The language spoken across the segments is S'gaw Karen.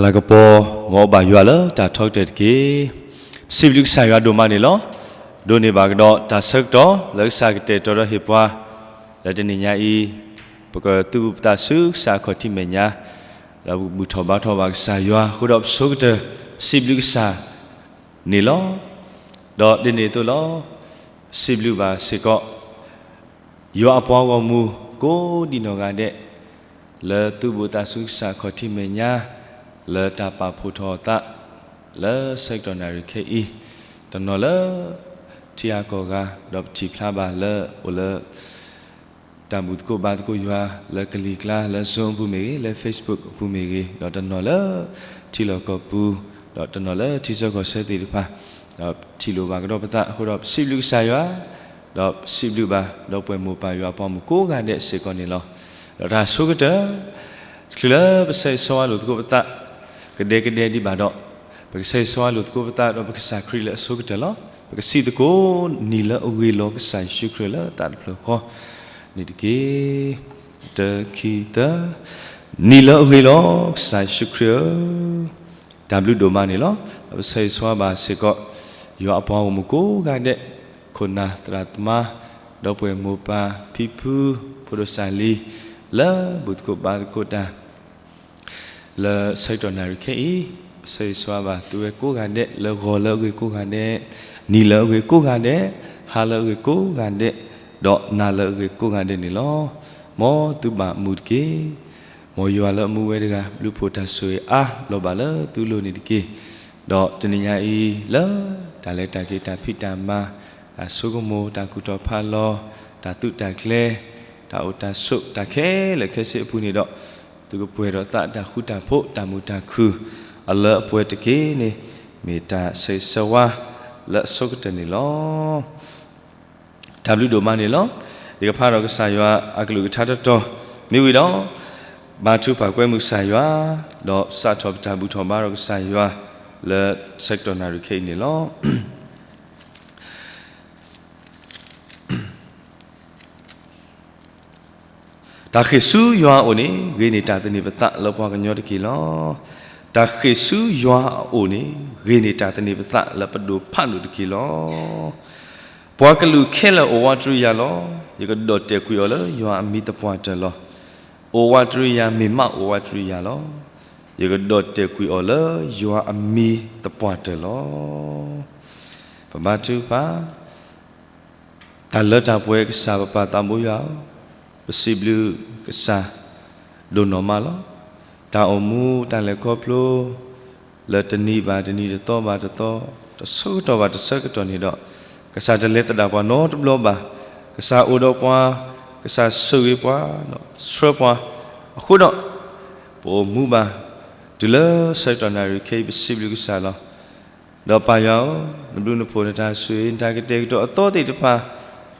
လၤကပီၤ မ်အဘၣ်ယွၤလၢတၢ်ထီကတၢၢ်တက့ၢ်. စံးဘျုးကစၢ်ယွၤဒိၣ်မးန့ၣ်လီၤ. ဒိးန့ၢ်ဘၣ်ကဒီးတၢ်ဆၢကတီၢ်လၢကစၢ်ကတဲာ်ကတီၤဒီးဟ့ၣ်ပှၤ လၢတနံၤညါအံၤ ပကသူၣ်ပသးဆူကစၢ်အခီၣ်ထံးမဲာ်ညါ ဒီးပကဘူၣ်ထီၣ်ဘါထီၣ်ဘၣ်ကစၢ်ယွၤ အဃိဒီးပဆိကတၢၢ် စံးဘျုးကစၢ်န့ၣ်လီၤ. ဒီးဒ်န့ၣ်အသိးလီၤ. စံးဘျုးဘၣ်စ့ၢ်ကီး ယွၤအပှၤဂီၢ်မုၢ်ကိးဒံနီၢ်ဂၤဒဲး လၢသူၣ်ဘိၣ်သးဆူကစၢ်အခီၣ်ထံးမဲာ်ညါ လၢတၢ်ပာ်ဖှိၣ်ထီၣ်အသး လၢဆၢကတီၢ်နၣ်ရံၣ်ခဲအံၤ တနီၤလၢ ထံဂၤကီၢ်ဂၤ ဒီးပထံၣ်ဖျါဘၣ်လၢအိၣ်လၢ တၢ်ဘူၣ်သကိးဘါသကိးယွၤ လၢကလံၤကျါ လၢ Zoom အပူၤမ့ၢ်ဂ့ၤ, လၢ Facebook အပူၤမ့ၢ်ဂ့ၤ, ဒီးတနီၤလၢထံလီၢ်ကီၢ်ပူၤ, ဒီးတနီၤလၢထံဆၢကီၢ်ဆၢသ့ၣ်တဖၣ်, ဒီးထံၣ်လိာ်ဘၣ်ကဒီးပသးအဃိဒီး ပစံးဘျုးကစၢ်ယွၤ, ဒီးပစံးဘျုးဘၣ် ဒီပုၢ်ဝဲၢ်မိၢ်ပၢ်ယွၤအပှၤမုၣ်ကိးဂၤဒဲးစ့ၢ်ကီးန့ၣ်လီၤ. ဒီးတၢ်ဆိကတၢၢ် တချုးလၢပဆၢဂ့ၤဆၢဝါလိာ်သကိးပသး ကဒဲကဒဲဒံးဘၣ်ဒီး ပကဆၢဂ့ၤဆၢဝါလိာ်သကိးပသးဒီးပကစၢ်ခရံာ်လၢအဆိကတၢၢ်လီၤ. ပကစံးသကိး နံၤလၢအဂ့ၤလီၤကစၢ်ယ့ၣ်ၡူးခရံာ်လၢသးတဖျၢၣ်ဃီ န့ၣ်တက့ၢ်. တၢ ခံ သၢ, နံၤလၢအဂ့ၤလီၤကစၢ်ယ့ၣ်ၡူးခရံာ်ဧၢ, တၢ်ဘျုးဒိၣ်မးန့ၣ်လီၤ. ပဆၢဂ့ၤဆၢဝါဘၣ်စ့ၢ်ကီး ယွၤအပှၤဂီၢ်မုၢ်ကိးဂၤဒဲး, ခိၣ်နၢ်သရၣ်သမါ, ဒီပုၢ်ဝဲၢ်မိၢ်ပၢ်ဖံဖု, ဖိဒိၣ်စၢ်လံၤ, လၢဘူၣ်သကိးဘါသကိးတၢ် လၢဆၢကတီၢ်နၣ်ရံၣ်ခဲအံၤ, ပဆၢဂ့ၤဆၢဝါဘၣ်သုဝဲကိးဂၤဒဲး လၢဂီၤလၢအဂ့ၤကိးဂၤဒဲး, နံၤလၢအဂ့ၤကိးဂၤဒဲး, ဟါလၢအဂ့ၤကိးဂၤဒဲး, ဒီးနၤလၢအဂ့ၤကိးဂၤဒဲးန့ၣ်လီၤ. မ်သုဘၣ်မူတက့ၢ်. မ်ယွၤလၢအမူဝဲတဂၤ ဘျုးဖှိၣ်တၢ်ဆိၣ်ဂ့ၤအါလီၤဘၣ်လၢသုလိၤန့ၣ်တက့ၢ်. ဒီးတနံၤညါအံၤ လၢတၢ်လဲၤတၢ်က့ၤတၢ်ဖံးတၢ်မၤ, တၢ်ဆိကမိၣ်, တၢ်ကူၣ်ထီၣ်ဖးလီၤ, တၢ်သုးတၢ်ကျဲၤ, တၢ်အိၣ်တၢ်ဆိး တၢ်ခဲလၢာ်ခဲဆ့အပူၤန့ၣ်ဒီး, သုကပှဲၤဒီးသးတၢ်ဃူတၢ်ဖိး တၢ်မုာ်တၢ်ခုၣ် အလၢအပှဲၤတက့ၢ်န့ၣ်, မ့ၢ်တၢ်ဆၢဂ့ၤဆၢဝါလၢအဆိကတၢၢ်န့ၣ်လီၤ. တၢ်ဘျုးဒိၣ်မးန့ၣ်လီၤ. ယကဖးဒီးကစၢ်ယွၤအကလုၢ်ကထါတတီၤ မ့ၢ်ဝံၤဒီး ဘါထုကဖၣ်ကွဲမုာ်ကစၢ်ယွၤ, ဒီးစးထီၣ်ပတၢ်ဘူၣ်ထီၣ်ဘါထီၣ်ကစၢ်ယွၤ လၢဆၢကတီၢ်နၣ်ရံၣ်ခဲအံၤန့ၣ်လီၤ. တၢ်ဃ့ၢ်ဆူယွၤအအိၣ်န့ၣ် ဂ့ၤန့ၢ်တၢ်သန့ၤပသးလၢပှၤကညီတက့ၢ်လီၤ. တၢ်ဃ့ၢ်ဆူယွၤအအိၣ်န့ၣ် ဂ့ၤန့ၢ်တၢ်သန့ၤပသးလၢပဒိၣ်ဖးဒိၣ်တက့ၢ်လီၤ. ပှၤကလုာ်ခဲလၢာ်အိၣ်ဝးတရံးယၤလီၤ. ယကဒီၣ်တဲာ်ကွံာ်အီၤလၢယွၤအမံၤသပှၢ်တၢၢ်လီၤ. အိၣ်ဝးတရံးယၤ မ့ၢ်မးအိၣ်ဝးတရံးယၤလီၤ. ယကဒီၣ်တဲာ်ကွံာ်အီၤလၢယွၤအမံၤသပှၢ်တၢၢ်လီၤ. ပဘါထုကဖၣ် တၢ်လၢတၢ်ပှဲၤကစၢ်ပပၢ်သးဘိယွၤဧၢ, ပစံးဘျုးကစၢ်ဒိၣ်နီၢ်မးလီၤ. တၢ်အိၣ်မူတၢ်လဲၤခီဖျိ လၢတနံၤဘၣ်တနံၤ တသီဘၣ်တသီ တဆၢကတီၢ်ဘၣ်တဆၢကတီၢ်န့ၣ်ဒီး ကစၢ်တလဲၤသဒၣ်ပှၤနီတဘျီဘၣ်. ကစၢ်အိၣ်ဒီးပှၤ, ကစၢ်ဆိၣ်ဂ့ၤပှၤ, ဆှၢပှၤ, အဃိဒီး ပအိၣ်မူဘၣ် တုၤလၢဆၢကတီၢ်နၣ်ရံၣ်ခဲအံၤ ပစံးဘျုးကစၢ်လီၤ. ဒီးပၢ်ယွၤဧၢ, နဘျုးနဖှိၣ် နတၢ်ဆိၣ်ဂ့ၤ နတၢ်ကတဲာ်ကတီၤအသီသ့ၣ်တဖၣ်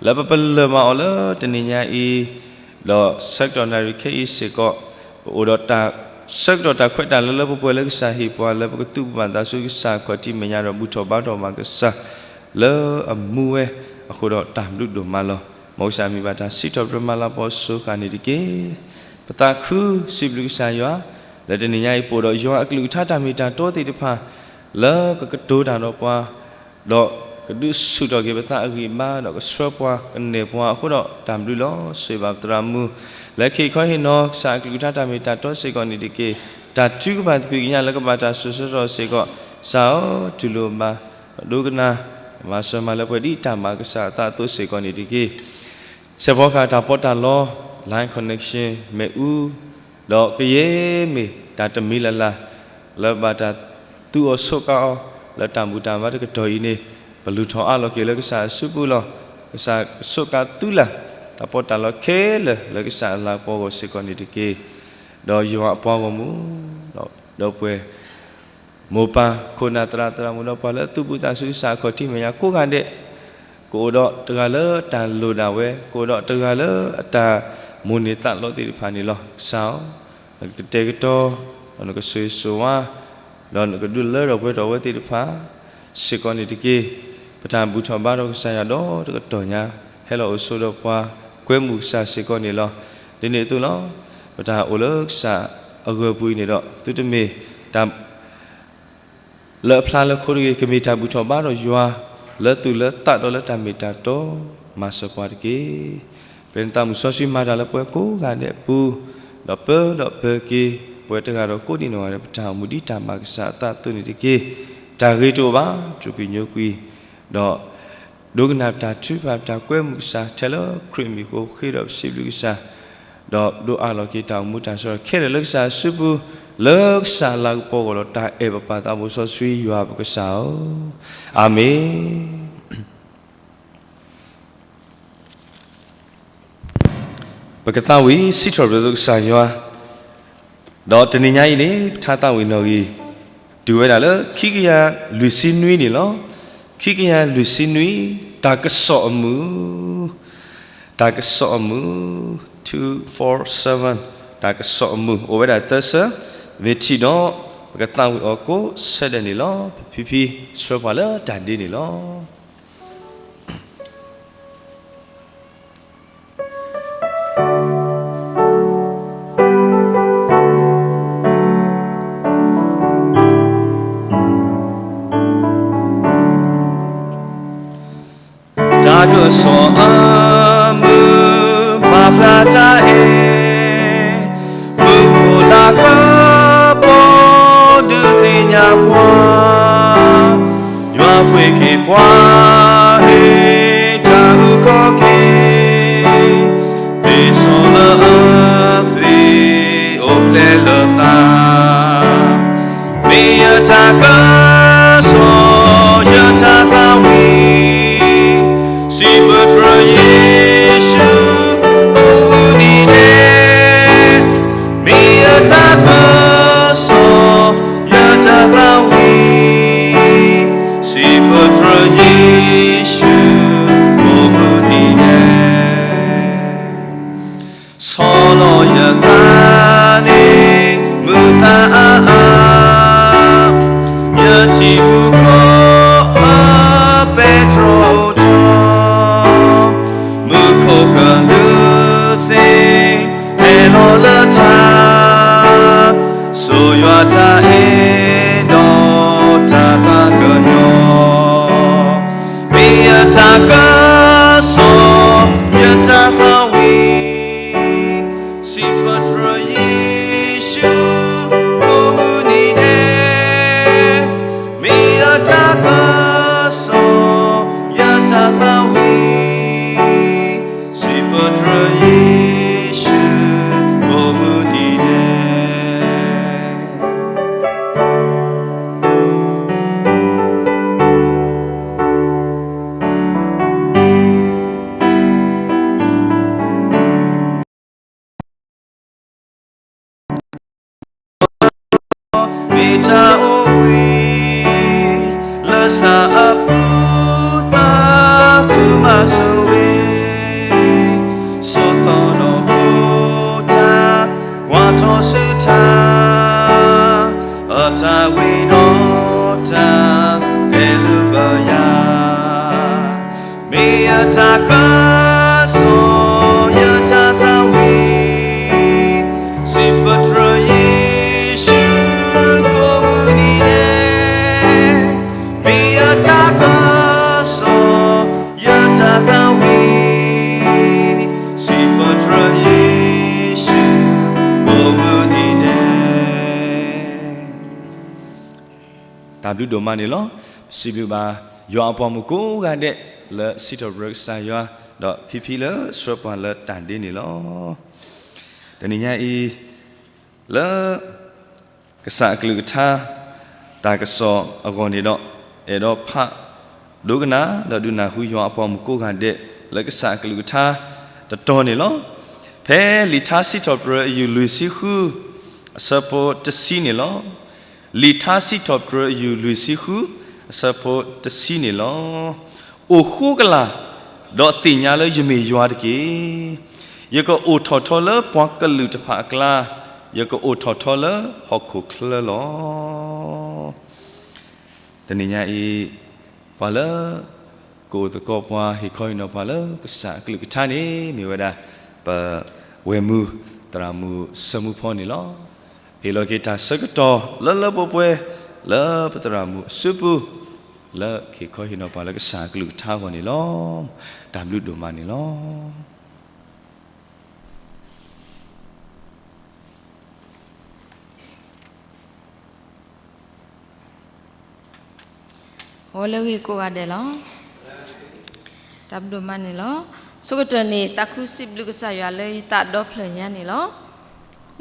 လၢပပလၢၢ်မၤအီၤလၢတနံၤညါအံၤ, ဒီးဆၢကတီၢ်နၣ်ရံၣ်ခဲအံၤစ့ၢ်ကီး, ပအိၣ်ဒီးတၢ်ဆၢကတီၢ်တၢ်ခွဲးတၢ်ယာ်လၢ လၢပပှဲၤလၢကစၢ်ဟ့ၣ်ပှၤ လၢပကသူၣ်ပသးဆူကစၢ်ခီၣ်ထံးမဲာ်ညါဒီး ဘူၣ်ထီၣ်ဘါထီၣ်ဘၣ်ကစၢ်လၢအမူဝဲအဃိဒီး တၢ်ဘျုးဒိၣ်မးလီၤ. မ်ကစၢ်မံၤဘၣ်တၢ်စံးထီၣ်ပတြၢၤမၤလၤကပီၤစှီၤဃာ်န့ၣ်တက့ၢ်. ပသးခုစံးဘျုးကစၢ်ယွၤ လၢတနံၤညါအံၤ ပအိၣ်ဒီးယွၤအကလုၢ်ကထါတၢ်မ့ၢ်တၢ်တီသ့ၣ်တဖၣ် လၢကကတိၤတၢ်ဒီးပှၤ ဒီးကဒုးဆူၣ်ထီၣ်က့ၤပသးအဂံၢ်အဘါ ဒီးကဆှၢပှၤကနဲၣ်ပှၤအဃိဒီး တၢ်ဘျုးလီၤ. ဆိၣ်ဂ့ၤဘၣ်ပသရၣ်မုၣ် လၢကဟ့ၣ်ခီဟ့ၣ်နီၤ ကစၢ်အကလုၢ်ကထါတၢ်မ့ၢ်တၢ်တီစ့ၢ်ကီးန့ၣ်တက့ၢ်. တၢ်ထုကဖၣ်သကွံာ်ကညးလၢကဘၣ်တၢ်စိၤဆၢကတီၢ်စ့ၢ်ကီး ကစၢ်ဧၢ, တူၢ်လိာ်ဘၣ် ပဒိကနၣ် မၤစၢၤမၤလၢပှဲၤဒ်တၢ်မၤကစၢ်အသးအသိးစ့ၢ်ကီးန့ၣ်တက့ၢ်. စဲးဖီကဟၣ်တၢ်ပီးတၢ်လီ line connection မ့ၣ်အူ, ဒီးကယဲၢ်မ့ၢ်တၢ်တမံၤလၢ်လၢ် လၢဘၣ်တၢ်သူအီၤဆိးကါအီၤ လၢတၢ်ဘူၣ်တၢ်ဘါတကတီၢ်အံၤန့ၣ် ပလူၤထီၣ်အါလီၤက့ၤလၢကစၢ်အစုပူၤလီၤ. ကစၢ်ကဆိးကါသုလၢ် တၢ်ပီးတၢ်လီခဲလၢာ်လၢကစၢ်အလၤကပီၤအဂီၢ်စ့ၢ်ကီးန့ၣ်တက့ၢ်. ဒီးယွၤအပှၤဂီၢ်မုၢ် ဒီပုၢ်ဝဲၢ် မိၢ်ပၢ်ခိၣ်နၢ်သရၣ်သရၣ်မုၣ်ဒီးပှၤလၢသူၣ်ဘီၣ်သးဆူကစၢ်အခီၣ်ထံးမဲာ်ညါကိးဂၤဒဲး, ကအိၣ်ဒီးတဂၤလၢတၢ်လိၣ်ဒၣ်ဝဲ, ကအိၣ်ဒီးတဂၤလၢအတၢ်မိၣ်န့ၢ်သးလီသ့ၣ်တဖၣ်န့ၣ်လီၤ. ကစၢ်ဧၢ, နကတဲာ်ကတီၤ, ဒီးနကဆိၣ်ဂ့ၤဆိၣ်ဝါ, ဒီးနကဒုးလၢထီၣ်ပှဲၤထီၣ်ဝဲသ့ၣ်တဖၣ် စ့ၢ်ကီးန့ၣ်တက့ၢ်. ပတၢ်ဘူၣ်ထီၣ်ဘါထီၣ်ကစၢ်ယွၤဒီတကတီၢ်ညါ ဟဲလီၤအိၣ်ဆိးဒီးပှၤကွဲမုာ်ကစၢ်စ့ၢ်ကီးန့ၣ်လီၤ. ဒ်န့ၣ်အသိးလီၤ. ပတၢ်အိၣ်လၢကစၢ်အဂၢၢ်ပူၤအံၤန့ၣ်ဒီး သုတမ့ၢ် တၢ် လၢအဖျါလၢခိတဂ့ၤ ကမ့ၢ်တၢ်ဘူၣ်ထီၣ်ဘါထီၣ်ယွၤ လၢသူၣ်လၢသးဒီးလၢတၢ်မ့ၢ်တၢ်တီ မၤစၢၤပှၤတက့ၢ်. ပှဲၤနသးမုၢ်စီဆှံမၤတၢ်လၢပှၤကိးဂၤဒဲးအပူၤ, ဒီးပၢဒီးပၢၤက့ၤ ပှၤတဂၤဒီးကိးဒံးနီၢ်ဂၤဒဲး ပတၢ်အိၣ်မူဒ်တၢ်မၤကစၢ်အသးအသိးန့ၣ်တက့ၢ်. တၢ်ဂ့ၤတအိၣ်ဘၣ် တြူာ်ကွံာ်ညိကွံာ်, ဒီး ဒိကနၣ်ပတၢ်ထုကဖၣ် ပတၢ်ကွဲမုာ်ကစၢ် ထဲလၢခရံာ်မံၤအဃိ ဃ့ဒီးပစံးဘျုးကစၢ်, ဒီးဒိးအးလီၤက့ၤတၢ်အိၣ်မူတၢ်ဆၢကတီၢ်ခဲလၢာ်လၢကစၢ်အစုပူၤ, လၢကစၢ်အလၤကပီၤအဂီၢ်ဒီး တၢ်အဲၣ်ပပၢ်သးဘိစီဆှံယွၤပကစၢ်ဧၢ, အၤမ့ၣ်. ပကသးဝံၣ်စံးထီၣ်ပတြၢၤကစၢ်ယွၤ, ဒီးတနံၤညါအံၤန့ၣ် ပထါသးဝံၣ်နီၣ်ဂံၢ် တုၤဝဲဒၣ်လၢခံကယၤလွံၢ်ဆံနွံန့ၣ်လီၤ. ခံကယၤလွံၢ်ဆံနွံ, တၢ်ကစီၣ်အမုၢ်, တၢ်ကစီၣ်အမုၢ်, two four seven, တၢ်ကစီၣ်အမုၢ် အိၣ်ဝဲဒၣ်သၢဆၢ, မ့ၢ်ထံၣ်ဒီး ပကသးဝံၣ်အီၤကိးဆၢဒဲးန့ၣ်လီၤ. ဖံဖံဆှၢပှၤလၢတၢ်ဒ့န့ၣ်လီၤ. တၢ်ကစီၣ်အမုၢ် ပာ်ဖျါတၢ်အဲၣ်, မူခိၣ်လၤကပီၤ ဒုးသ့ၣ်ညါပှၤ, ယွၤပှ့ၤက့ၤပှၤ ဟ့ၣ်တၢ်အုၣ်က့ၤခီၣ်က့ၤ, သ့စီလၢအသ့ အိၣ်ဖျဲၣ်လၢသး, မ့ၢ်ယတၢ်ကစီၣ် ယတၢ်သးဝံၣ်, စံးပတြၢၤယ့ၣ်ၡူး ကိးမုၢ်နံၤဒဲး, မ့ၢ်ယတၢ်ကစီၣ် ယတၢ်သးဝံၣ်, စံးပတြၢၤယ့ၣ်ၡူး ကိးမုၢ်နံၤဒဲး. ဆီၣ်လီၤယသးန့ၣ် မုာ်သးအါအါ, ယထံမူကီၢ် အပဲတြီထီ, မူခိၣ်ကလူးသ့ ဟဲလီၤလၢထါ, စိာ်ယွၤတၢ်အဲၣ်ဒီးတၢ်သးကညီၤ, မ့ၢ်ယတၢ်ကစီၣ် ယတၢ်သးဝံၣ်, စံးပတြၢၤယ့ၣ်ၡူး ကိးမုၢ်နံၤဒဲး, မ့ၢ်ယတၢ်ကစီၣ် ယတၢ်သးဝံၣ်, စံးပတြၢၤယ့ၣ်ၡူး ကိးမုၢ်နံၤဒဲး. မ့ၢ်တၢ်အိၣ်ဘှံး လၢစၢအပူၤ သးခုမၤစၢၤဝဲ, စိာ်သီၣ်နီၣ်ခိတၢ် ကွၢ်ထီၣ်ဆူတၢ် အတၢ်ဝံၤဒီးတၢ် အဲၣ်လုၢ်ဘၢယၤ, မ့ၢ်ယတၢ်ကစီၣ် ယတၢ်သးဝံၣ်, စံးပတြၢၤယ့ၣ်ၡူး ကိးမုၢ်နံၤဒဲး, မ့ၢ်ယတၢ်ကစီၣ် ယတၢ်သးဝံၣ်, စံးပတြၢၤယ့ၣ်ၡူး ကိးမုၢ်နံၤဒဲး. တၢ်ဘျုးဒိၣ်မးန့ၣ်လီၤ. စံးဘျုးဘၣ် ယွၤအပှၤမုၣ်ကိးဂၤဒဲး လၢစံးထီၣ်ပတြၢၤကစၢ်ယွၤ, ဒီးဖံဖံလၢဆှၢပှၤလၢတၢ်ဒ့န့ၣ်လီၤ. တနံၤညါအံၤ လၢ ကစၢ်အကလုၢ်ကထါ တၢ်ကစီၣ်အဂီၢ်န့ၣ်ဒီး အဲၣ်ဒိးဖး ဒိကနၣ် ဒီးဒုးနၢ်ဟူယွၤအပှၤမုၣ်ကိးဂၤဒဲး လၢကစၢ်အကလုၢ်ကထါ တတီၤန့ၣ်လီၤ. ဖဲလံာ်ထါစံးထီၣ်ပတြၢၤအယူၢ်လွံၢ်ဆံဃု အဆၢဖိတဆံန့ၣ်လီၤ. လံာ်ထါစံးထီၣ်ပတြၢၤအယူၢ်လွံၢ်ဆံဃု အဆၢဖိတဆံန့ၣ်လီၤ. အိၣ်ဃိကလာ် ဒီးသ့ၣ်ညါလၢယမ့ၢ်ယွၤတက့ၢ်. ယကအိၣ်ထီၣ်ထီလၢပှၤကလုာ်တဖၣ်အကျါ, ယကအိၣ်ထီၣ်ထီလၢဟီၣ်ခိၣ်ချၢလီၤ. တနံၤညါအံၤ ပှၤလၢ ကအိၣ်သကိးပှၤ ဟ့ၣ်ခီဟ့ၣ်နီၤပှၤလၢကစၢ်အကလုၢ်ကထါန့ၣ် မ့ၢ်ဝဲဒၣ် ပဝဲၢ်မုၢ်သရၣ်မုၣ်စၢမူဖီန့ၣ်လီၤ. ဟ့ၣ်လီၤက့ၤတၢ်ဆၢကတီၢ်လၢလၢပှဲၤပှဲၤ လၢပသရၣ်မုၣ်အစုပူၤ လၢကဟ့ၣ်ခီဟ့ၣ်နီၤပှၤလၢကစၢ်အကလုၢ်ကထါအဂီၢ်န့ၣ်လီၤ. တၢ်ဘျုးဒိၣ်မးန့ၣ်လီၤ. ဂီၤလၢအဂ့ၤကိးဂၤဒဲးလီၤ. တၢ်ဘျုးဒိၣ်မးန့ၣ်လီၤ. ဆိကတၢၢ်န့ၣ် သးခုစံးဘျုးကစၢ်ယွၤလၢယသးဒီဖျၢၣ်ညါန့ၣ်လီၤ.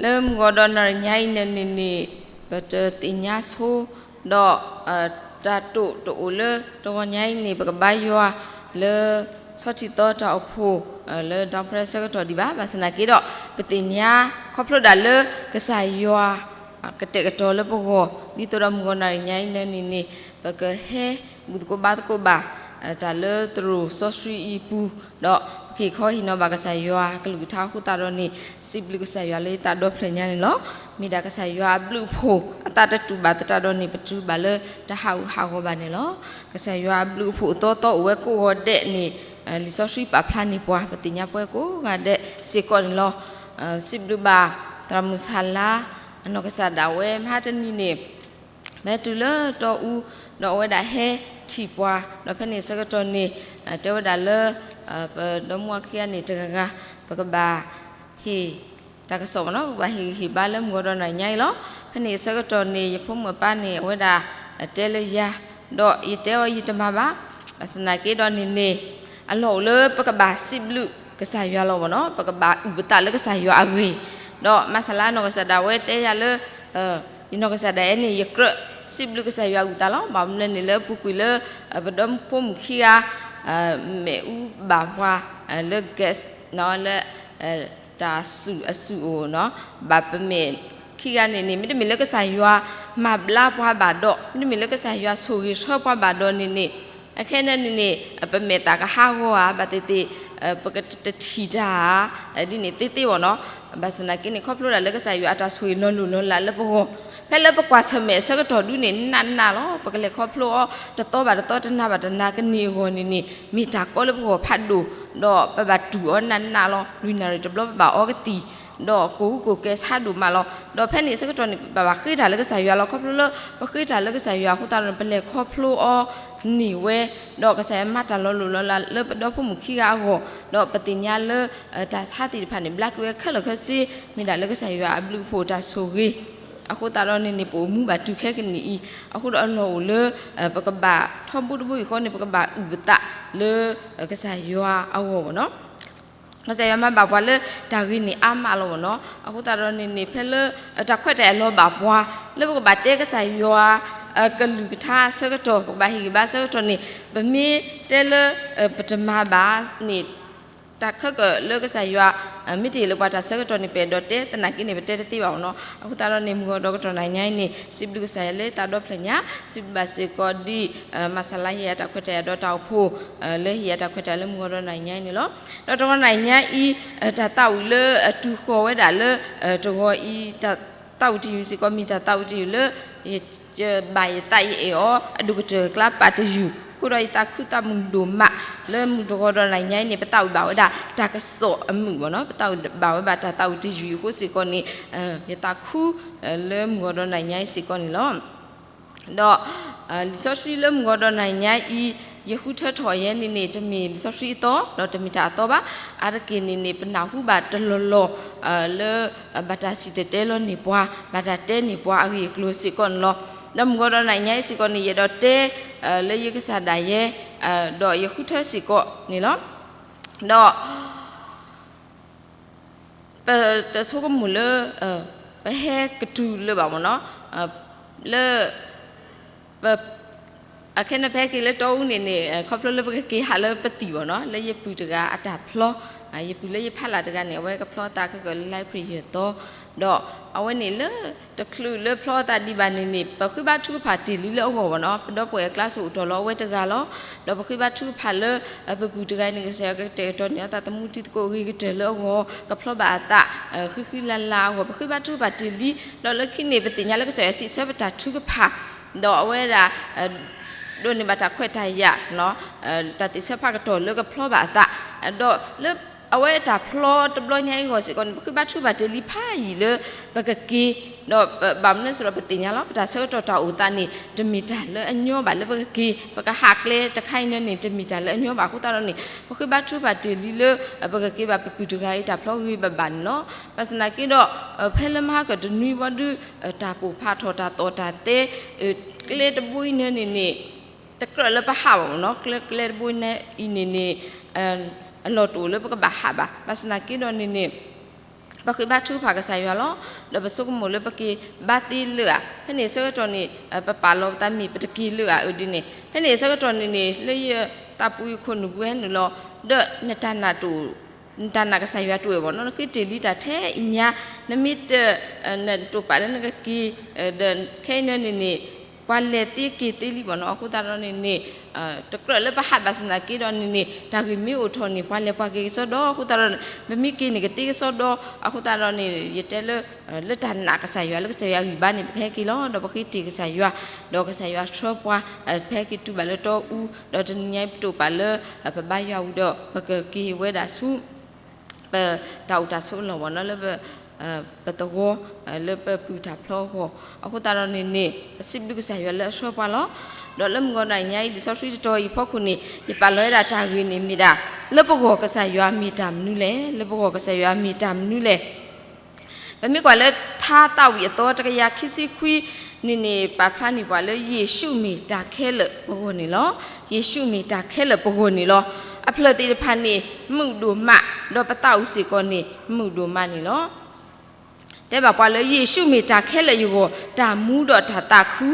လၢမုၢ်ဂီၤဒီးနၣ်ရံၣ်ညါအံၤန့ၣ်န့ၣ် ပတသ့ၣ်ညါဆိ ဒီး တၢ်တိာ်တအိၣ်လၢတဂီၤညါအံၤန့ၣ် ပကဘါယွၤလၢ ဆီထံသီတၢ်အိၣ်ဖှိၣ် လၢဒီဖရဲဆၢကတီၢ်ဒံးဘၣ်. ဘၣ်ဆၣ်သနာ်က့ဒီး ပသ့ၣ်ညါခီဖျိဒၣ်လၢကစၢ်ယွၤ ကတဲာ်ကတီၤလၢပဂီၢ် ဒ်သိးဒီးမုၢ်ဂီၤနၣ်ရံၣ်ညါအံၤန့ၣ်န့ၣ် ပကဟဲဘူၣ်သကိးဘါသကိးဘၣ် တၢ်လၢသရိာ်စီဆှံအံၤအပူၤ ဒီးပကဟ့ၣ်ခီဟ့ၣ်နီၤဘၣ်ကစၢ်ယွၤအကလုၢ်ကထါအဃိသတးဒီးန့ၣ် စံးဘျုးကစၢ်ယွၤလၢယသးဒီဖျၢၣ်ညါန့ၣ်လီၤ. မ့ၢ်ဒၣ်ကစၢ်ယွၤအဘျုးအဖှိၣ်အသးတတူာ်ဘၣ်သတးဒီးန့ၣ် ပတုၤဘၣ်လၢတဟးဂူာ်ဟးဂီၤဘၣ်န့ၣ်လီၤ. ကစၢ်ယွၤအဘျုးအဖှိၣ်အသီသီအိၣ်ဝဲကိးဂီၤဒဲးန့ၣ် လံာ်စီဆှံပာ်ဖျါန့ၢ်ပှၤ ပသ့ၣ်ညါပှဲၤကိးဂၤဒဲးစ့ၢ်ကီးန့ၣ်လီၤ. စံးဘျုးဘၣ် သရၣ်မုၣ်ဆၣ်လါ အနီၢ်ကစၢ်ဒၣ်ဝဲမဟါတနံၤန့ၣ် ဟဲတုၤလၢတီအူ ဒီးအဝဲဒၣ်ဟဲထံၣ်ပှၤ ဒီးဖဲန့ၣ်အဆၢကတီၢ်န့ၣ် တဲဝဲဒၣ်လၢ ပဒီမါဝၤခံဂၤန့ၣ်တဂၤဂၤ ပကဘၣ်ဟ့ၣ်တၢ်ကစီၣ်မ့ၢ်နီၤ ပကဘၣ်ဟ့ၣ်ဂံၢ်ဟ့ၣ်ဘါလၢမုၢ်ဂီၤဒီးနၣ်ရံၣ်ညါအံၤလီၤ. ဖဲန့ၣ်အဆၢကတီၢ်န့ၣ် ယဖိမုၣ်အပၢ်န့ၣ် အဝဲဒၣ်တဲလၢယၤ ဒီးယတဲအီၤယတမၤဘၣ်. ဘၣ်ဆၣ်သနာ်က့ဒီးန့ၣ်န့ၣ် အလီၢ်အိၣ်လၢပကဘၣ်စံးဘျုးကစၢ်ယွၤလီၤမ့ၢ်နီၤ ပကဘၣ်အုၣ်ပသးလၢကစၢ်ယွၤအဂ့ၢ် ဒီးမၤစၢ်လါနီၢ်ကစၢ်ဒၣ်ဝဲတဲယၤလၢ ယနီၢ်ကစၢ်ဒၣ်အဲန့ၣ် ယကြၢးစံးဘျုးကစၢ်ယွၤအုၣ်သးလီၤ. ဘၣ်မနုၤလဲၣ်န့ၣ်လၢအပူၤကွံာ်လၢ ပဒီဖိမုၣ်ခံဂၤ မ့ၣ်အူဘၣ်ပှၤ လၢ gas နီၤ လၢ တၢ်စုၣ်အစုၣ်အိၣ်နီၤ ဘၣ်ပမဲာ်ခံဂၤန့ၣ်န့ၣ် မ့တမ့ၢ်လၢကစၢ်ယွၤမၤဘျါပှၤဘၣ်ဒီး မ့တမ့ၢ်လၢကစၢ်ယွၤဆိၣ်ဂ့ၤဆှၢပှၤဘၣ်ဒီးန့ၣ်န့ၣ် အခဲအံၤန့ၣ်န့ၣ် ပမဲာ်သၣ်ကဟးဂီၤဧါ ဘၣ်သ့ၣ်သ့ၣ် ပကတထံၣ်တၢ်ဧါ ဒ်န့ၣ်သ့သ့ဘၣ်နီၤ. ဘၣ်ဆၣ်သနာ်က့န့ၣ် ခီဖျိဒၣ်လၢကစၢ်ယွၤအတၢ်ဆိၣ်ဂ့ၤလီၤလိၢ်လီၤလးလၢပဂီၢ် ဖဲလၢပကွၢ်ဆၢၣ်မဲာ်အဆၢကတီၢ်ဒုန့ၣ် နးနးလီၤ ပကလဲၤခီဖျိအီၤ တသီဘၣ်တသီ တနၤဘၣ်တနၤကန့ၢ်အဂီၢ်န့ၣ်န့ၣ် မ့ၢ်တၢ်ကီလၢပဂီၢ်ဖးဒိၣ် ဒီးပဘၣ်တူၢ်အီၤနးနးလီၤ. လွံၢ်နၣ်ရံၣ်တဘျီပဘၣ်အီကသံၣ် ဒီးကိၢ်ဟူးကိၢ်ကဲဆါဒိၣ်မးလီၤ. ဒီးဖဲန့ၣ်အဆၢကတီၢ်န့ၣ် ပဘၣ်ဃ့တၢ်လၢကစၢ်ယွၤလီၤ. ခီဖျိလၢပဃ့တၢ်လၢကစၢ်ယွၤအဃိသတးဒီး ပလဲၤခီဖျိအီၤန့ၢ်ဝဲ ဒီးကစၢ်ယွၤမၤတၢ်လီၤလိၢ်လီၤလးလၢပဒီဖိမုၣ်ခံဂၤအဂီၢ် ဒီးပသ့ၣ်ညါလၢ တၢ်ဆါသ့ၣ်တဖၣ်န့ၣ် ဘျါက့ၤဝဲခဲလၢာ်ခဲဆ့ မ့ၢ်ဒၣ်လၢကစၢ်ယွၤအဘျုးအဖှိၣ်တၢ်ဆိၣ်ဂ့ၤ အဃိသတးဒီးန့ၣ်န့ၣ် ပအိၣ်မူဘၣ်တုၤခဲကနံၣ်အံၤ အဃိဒီးအလီၢ်အိၣ်လၢ ပကဘၣ်ထီဘိတဘိယူၢ်ဃီန့ၣ် ပကဘၣ်အုၣ်ပသးလၢ ကစၢ်ယွၤအဂီၢ်မ့ၢ်နီၤ. ကစၢ်ယွၤမၤဘၣ်ပှၤလၢတၢ်ဂ့ၤန့ၣ်အါမးလီၤမ့ၢ်နီၤ. အဃိသတးဒီးန့ၣ်န့ၣ် ဖဲလၢ တၢ်ခွဲးတၢ်ယာ်လီၤဘၣ်ပှၤ လၢပကဘၣ်တဲကစၢ်ယွၤ ကလုၢ်ကထါအဆၢကတီၢ် ပကဘၣ်ဟ့ၣ်ဂံၢ်ဘါအဆၢကတီၢ်န့ၣ် ပမ့ၢ်တဲလၢ ပတမၤဘၣ်န့ၣ် တၢ်ခဲကၢၣ်လၢကစၢ်ယွၤ မ့ၢ်တဟ့ၣ်လၢပှၤတၢ်ဆၢကတီၢ်န့ၣ် ပအဲၣ်ဒိးတဲသနာ်က့န့ၣ် ပတဲတသ့ဘၣ်မ့ၢ်နီၤ. အဃိသတးဒီးန့ၣ် မုၢ်ဂီၤဒီးကတီၢ်နၣ်ရံၣ်ညါအံၤန့ၣ် စံးဘျုးကစၢ်ယွၤလၢသးဒီဖျၢၣ်ညါ စံးဘျုးဘၣ်စ့ၢ်ကီးဒ် မၤစၢ်လါဟ့ၣ်ယၤတၢ်ခွဲးတၢ်ယာ်ဒီးတၢ်အိၣ်ဖှိၣ် လၢဟ့ၣ်ယၤတၢ်ခွဲးတၢ်ယာ်လၢမုၢ်ဂီၤဒီးနၣ်ရံၣ်ညါအံၤန့ၣ်လီၤ. ဒီးတဂီၤနၣ်ရံၣ်ညါအံၤ တၢ်သးဝံၣ်လၢအတုၤဃီၤဝဲဒၣ်လၢ တဂီၤအံၤ တၢ်သးဝံၣ်တယုၢ်စ့ၢ်ကီး မ့ၢ်တၢ်သးဝံၣ်တယုၢ်လၢ ယဘၣ်ယသးယအဲၣ်အီၤ အဒိၣ်ကတၢၢ်ကျါပာ်တယုၢ် အဃိဒီးယသးခုသးမုာ်ဒိၣ်မး လၢမုၢ်တဂီၤဒီးနၣ်ရံၣ်ညါအံၤန့ၣ် ပသးဝံၣ်ဘၣ်ဝဲဒၣ် တၢ်ကစီၣ်အမုာ်မ့ၢ်နီၤ ပသးဝံၣ်ဘၣ်ဝဲဘၣ်တၢ်သးဝံၣ်တယုၢ်အံၤအဃိစ့ၢ်ကီးန့ၣ် ယသးခု လၢမုၢ်ဂီၤဒီးနၣ်ရံၣ်ညါအံၤစ့ၢ်ကီးန့ၣ်လီၤ. ဒီး လံာ်စီဆှံလၢမုၢ်ဂီၤဒီးနၣ်ရံၣ်ညါအံၤ ယဃုထၢထီၣ်ယဲန့ၣ်န့ၣ် တမ့ၢ်လံာ်စီဆှံအသီ ဒီးတမ့ၢ်တၢ်အသီဘၣ်. အါတက့ၢ်န့ၣ်န့ၣ် ပနၢ်ဟူဘၣ်တလီၢ်လီၢ် လၢ ဘၣ်တၢ်စံၣ်တဲၤတဲလီၤန့ၢ်ပှၤ ဘၣ်တၢ်တဲန့ၢ်ပှၤအဂ့ၢ်အကျိၤစ့ၢ်ကီးန့ၣ်လီၤ. ဒီးမုၢ်ဂီၤဒီးနၣ်ရံၣ်ညါအံၤစ့ၢ်ကီးန့ၣ် ယအဲၣ်ဒိးတဲ လၢယကစၢ်ဒၣ်ယဲ ဒီးယဃုထၢစ့ၢ်ကီးန့ၣ်လီၤ. ဒီး ပတဆိကမိၣ်လၢ ပဟဲကတုၤလၢၤဘၣ်မ့ၢ်နီၤ လၢ အခဲန့ၣ် ပဟဲက့ၤလၢတီအူန့ၣ်န့ၣ် ခီဖျိလၢပကက့ၤဟးလၢပသံၣ်ဘၣ်နီၤ လၢယပုၢ်တဂၤအတၢ်ဖျီ ယပုၢ်လၢယဖးလၢ်တဂၤန့ၣ် အဝဲကဖျီသးခဲကၢၣ်လၢ library ယဲၢ်သီ ဒီးအဝဲန့ၣ်လၢ တချုးလၢဖျီသးဒံးဘၣ်န့ၣ်န့ၣ် ပဃ့ဘါထုကဖၣ်တ့ၢ်လံလၢအဂီၢ်ဘၣ်နီၤ ပဒီပုၢ်ဝဲၢ်အကျါစ့ၢ်အိၣ်တ့ၢ်လီၤအဝဲတဂၤလီၤ. ဒီးပဃ့ဘါထုကဖၣ်လၢ ပပုၢ်တဂၤန့ၣ် ကစၢ်ယွၤကတဲာ်ကတီၤန့ၢ်အသးသမူထံသကိးအဂ့ၤကတၢၢ်လၢအဂီၢ် ကဖျီဘၣ်အသး ဃံဃံလၤလၤအဂီၢ် ပဃ့ဘါထုကဖၣ်တ့ၢ်လံ ဒီးလၢခံန့ၣ် ပသ့ၣ်ညါလၢကစၢ်ယွၤစံးဆၢပတၢ်ထုကဖၣ် ဒီးအဝဲဒၣ် ဒိးန့ၢ်ဘၣ်တၢ်ခွဲးတၢ်ယာ် တၢ်သ့ၣ်ဆၢဖးကတီၢ်လၢကဖျီဘၣ်အသး ဒီးလၢ အဝဲအတၢ်ဖျီတဘျီညါအံၤအဂီၢ်စ့ၢ်ကီးန့ၣ် ပဃ့ဘါထုကဖၣ်တ့ၢ်လံဖးယံာ်လၢပကက့ၤ, ဒီးဘၣ်မနုၤလဲၣ်ဆိုဒီး ပသ့ၣ်ညါလီၤ ပတၢ်ဆၢကတီၢ်တၢ်အိၣ်သးန့ၣ် တမ့ၢ်တၢ်လၢအညီဘၣ်လၢပကက့ၤ, ပကဟးကျဲတခါအံၤန့ၣ်န့ၣ် တမ့ၢ်တၢ်လၢအညီဘၣ်အဃိသတးဒီးန့ၣ် ပဃ့ဘါထုကဖၣ်တ့ၢ်လံလၢ ပကက့ၤဘၣ်ပပုၢ်တဂၤအံၤတၢ်ဖျီဂ့ၤဂ့ၤဘၣ်ဘၣ်န့ၣ်လီၤ. ဘၣ်ဆၣ်သနာ်က့ဒီး ဖဲလၢမဟါကတနွံဘီဒု တၢ်ပိာ်ဖးထီၣ်တၢ်သီၣ်တၢ်သဲ ကျဲတဘိအံၤန့ၣ်န့ၣ်န့ၣ် တကြၢးလၢပဟးဘၣ်မ့ၢ်နီၤ, ကျဲ ကျဲတဘိအံၤန့ၣ်န့ၣ် အလီၢ်တအိၣ်လၢပကဘၣ်ဟးဘၣ်. ဘၣ်ဆၣ်သနာ်က့ဒီးန့ၣ်န့ၣ် ပဃ့ဘါထုကဖၣ်ကစၢ်ယွၤလီၤ. ဒီးပဆိကမိၣ်လၢပက့ၤဘါသ့လၢာ်ဧါ, ဖဲန့ၣ်ဆၢကတီၢ်န့ၣ် ပပာ်လီၤပသးမ့ၢ်ပတက့ၤလၢာ်ဧါအဒ်န့ၣ်, ဖဲန့ၣ်ဆၢကတီၢ်န့ၣ်န့ၣ် လၢယသးပူၤယခိၣ်နူာ်ပူၤဟဲနုာ်လီၤ, ဒီးနတၢ်နာ်တအိၣ် နတၢ်နာ်ကစၢ်ယွၤတအိၣ်ဘၣ်နီၤ, နဃ့တ့ၢ်လံတၢ်ထဲအံၤညါ, နမ့ၢ်တ နတိာ်ပာ်လၢနကက့ၤ ဒီးခဲအံၤန့ၣ်န့ၣ် ပှၤလဲၤသ့က့ၤသ့လံဘၣ်နီၤ, အဃိသတးဒီးန့ၣ်န့ၣ် တကြၢးလၢပဟးဘၣ်ဆၣ်သနာ်က့ဒီးန့ၣ်န့ၣ် တၢ်ဂ့ၢ်မ့ၢ်အိၣ်ထီၣ်န့ၣ် ပှၤလဲၤပှၤက့ၤကစီဒီ, အဃိသတးဒီး ပမ့ၢ်က့ၤန့ၣ်ကသ့ကစီဒီ, အဃိသတးဒီးန့ၣ် ယတဲလၢ လၢတၢ်နာ်ကစၢ်ယွၤ လၢကစၢ်ယွၤဂံၢ်ဘါန့ၣ် ပကဟဲက့ၤလီၤ, ဒီးပဃ့တ့ၢ်ကစၢ်ယွၤ, ဒီးကစၢ်ယွၤဆှၢပှၤ ပဟဲက့ၤတုၤဘၣ်လၢတီအူ, ဒီးတနံၤညါအံၤပတိာ်ပာ်လၢ ပဘါယွၤဝံၤဒီး ပကက့ၤဝဲဒၣ်ဆူ ပတၢ်အိၣ်တၢ်ဆိးလီၢ်ဘၣ်နီၤ, လၢပ ပသဝီ လၢပပုၢ်တၢ်ဖျီအဂီၢ်, အဃိသတးဒီးန့ၣ်န့ၣ် ပစံးဘျုးကစၢ်ယွၤလၢအဆှၢပှၤလီၤ. ဒီးလၢမုၢ်ဂီၤနၤညါအံၤ လံာ်စီဆှံတတီၤအံၤအဖီခိၣ်န့ၣ် ယပာ်လီၤဝဲဒၣ်တၢ်ဂ့ၢ်န့ၣ်မ့ၢ်ဒၣ် လၢပဂီၢ်ကစၢ်ယွၤမ့ၢ်တၢ်မနုၤလဲၣ်, လၢပဂီၢ်ကစၢ်ယွၤမ့ၢ်တၢ်မနုၤလဲၣ်. ပမ့ၢ်ကွၢ်လၢထါသးဝံၣ်အသီတကယၤခံဆံခွံန့ၣ်န့ၣ် ပာ်ဖျါန့ၢ်ပှၤလၢ ယ့ၣ်ၡူးမ့ၢ်တၢ်ခဲလၢာ်ပဂီၢ်န့ၣ်လီၤ. ယ့ၣ်ၡူးမ့ၢ်တၢ်ခဲလၢာ်ပဂီၢ်န့ၣ်လီၤ. အဖျၢၣ်သ့ၣ်တဖၣ်န့ၣ် မုာ်ဒိၣ်မး, ဒီးပသးအုးစ့ၢ်ကီးန့ၣ် မုာ်ဒိၣ်မးန့ၣ်လီၤ. တဲဘၣ်ပှၤလၢ ယ့ၣ်ၡူးမ့ၢ်တၢ်ခဲလၢာ်ယဂီၢ်, တၢ်မူဒီးတၢ်သးခု,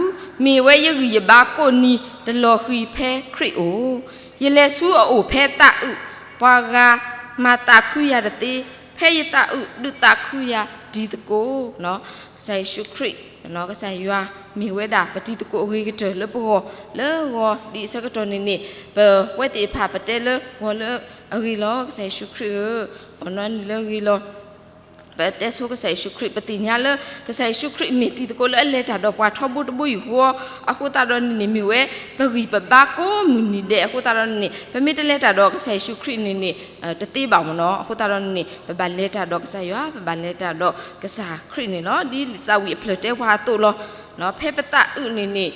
မ့ၢ်ဝဲယဂံၢ်ယဘါကိးနံၤ တလီၤဃံၤဖဲခရံာ်အိၣ်, ယလဲၤဆူအအိၣ်ဖဲသးအုး, ပှၤဂၤမၤသးခုယၤတသ့, ဖဲယသးအုးဒုးသးခုယၤတံၤသကိး. ကစၢ်ယ့ၣ်ၡူးခရံာ် ကစၢ်ယွၤမ့ၢ်ဝဲဒၣ် ပတံၤသကိးအဂ့ၤကတၢၢ်လၢပဂီၢ်, လၢဂီၤဒ်အဆၢကတီၢ်န့ၣ်န့ၣ် ပဝဲသ့ၣ်တဖၣ်ပတဲလၢဂီၤလၢအဂ့ၤလီၤ. ကစၢ်ယ့ၣ်ၡူးခရံာ်ဧၢ, အီၤနီနံၤလၢအဂ့ၤလီၤ. ပတဲဆိကစၢ်ယ့ၣ်ၡူးခရံာ်, ပသ့ၣ်ညါလၢ ကစၢ်ယ့ၣ်ၡူးခရံာ်မ့ၢ်တံၤသကိးလၢအလဲၤတၢ်ဒီးပှၤထီဘိတဘိယူၢ်ဃီ, အဃိသတးဒီးန့ၣ်န့ၣ် မ့ၢ်ဝဲ ပဂံၢ်ပဘါကိးမုၢ်နံၤဒဲး, အဃိသတးဒီးန့ၣ်န့ၣ် ပမ့ၢ်တလဲၤတၢ်ဒီးကစၢ်ယ့ၣ်ၡူးခရံာ်န့ၣ်န့ၣ် တသ့ဘၣ်မ့ၢ်နီၤ. အဃိသတးဒီးန့ၣ်န့ၣ် ပဘၣ်လဲၤတၢ်ဒီးကစၢ်ယွၤ, ပဘၣ်လဲၤတၢ်ဒီးကစၢ်ခရံာ်န့ၣ်လီၤ. ဒ်လံာ်သးဝံၣ်အဖျၢၣ်တဲပှၤအသိးလီၤ. ဖဲပသးအုးန့ၣ်န့ၣ်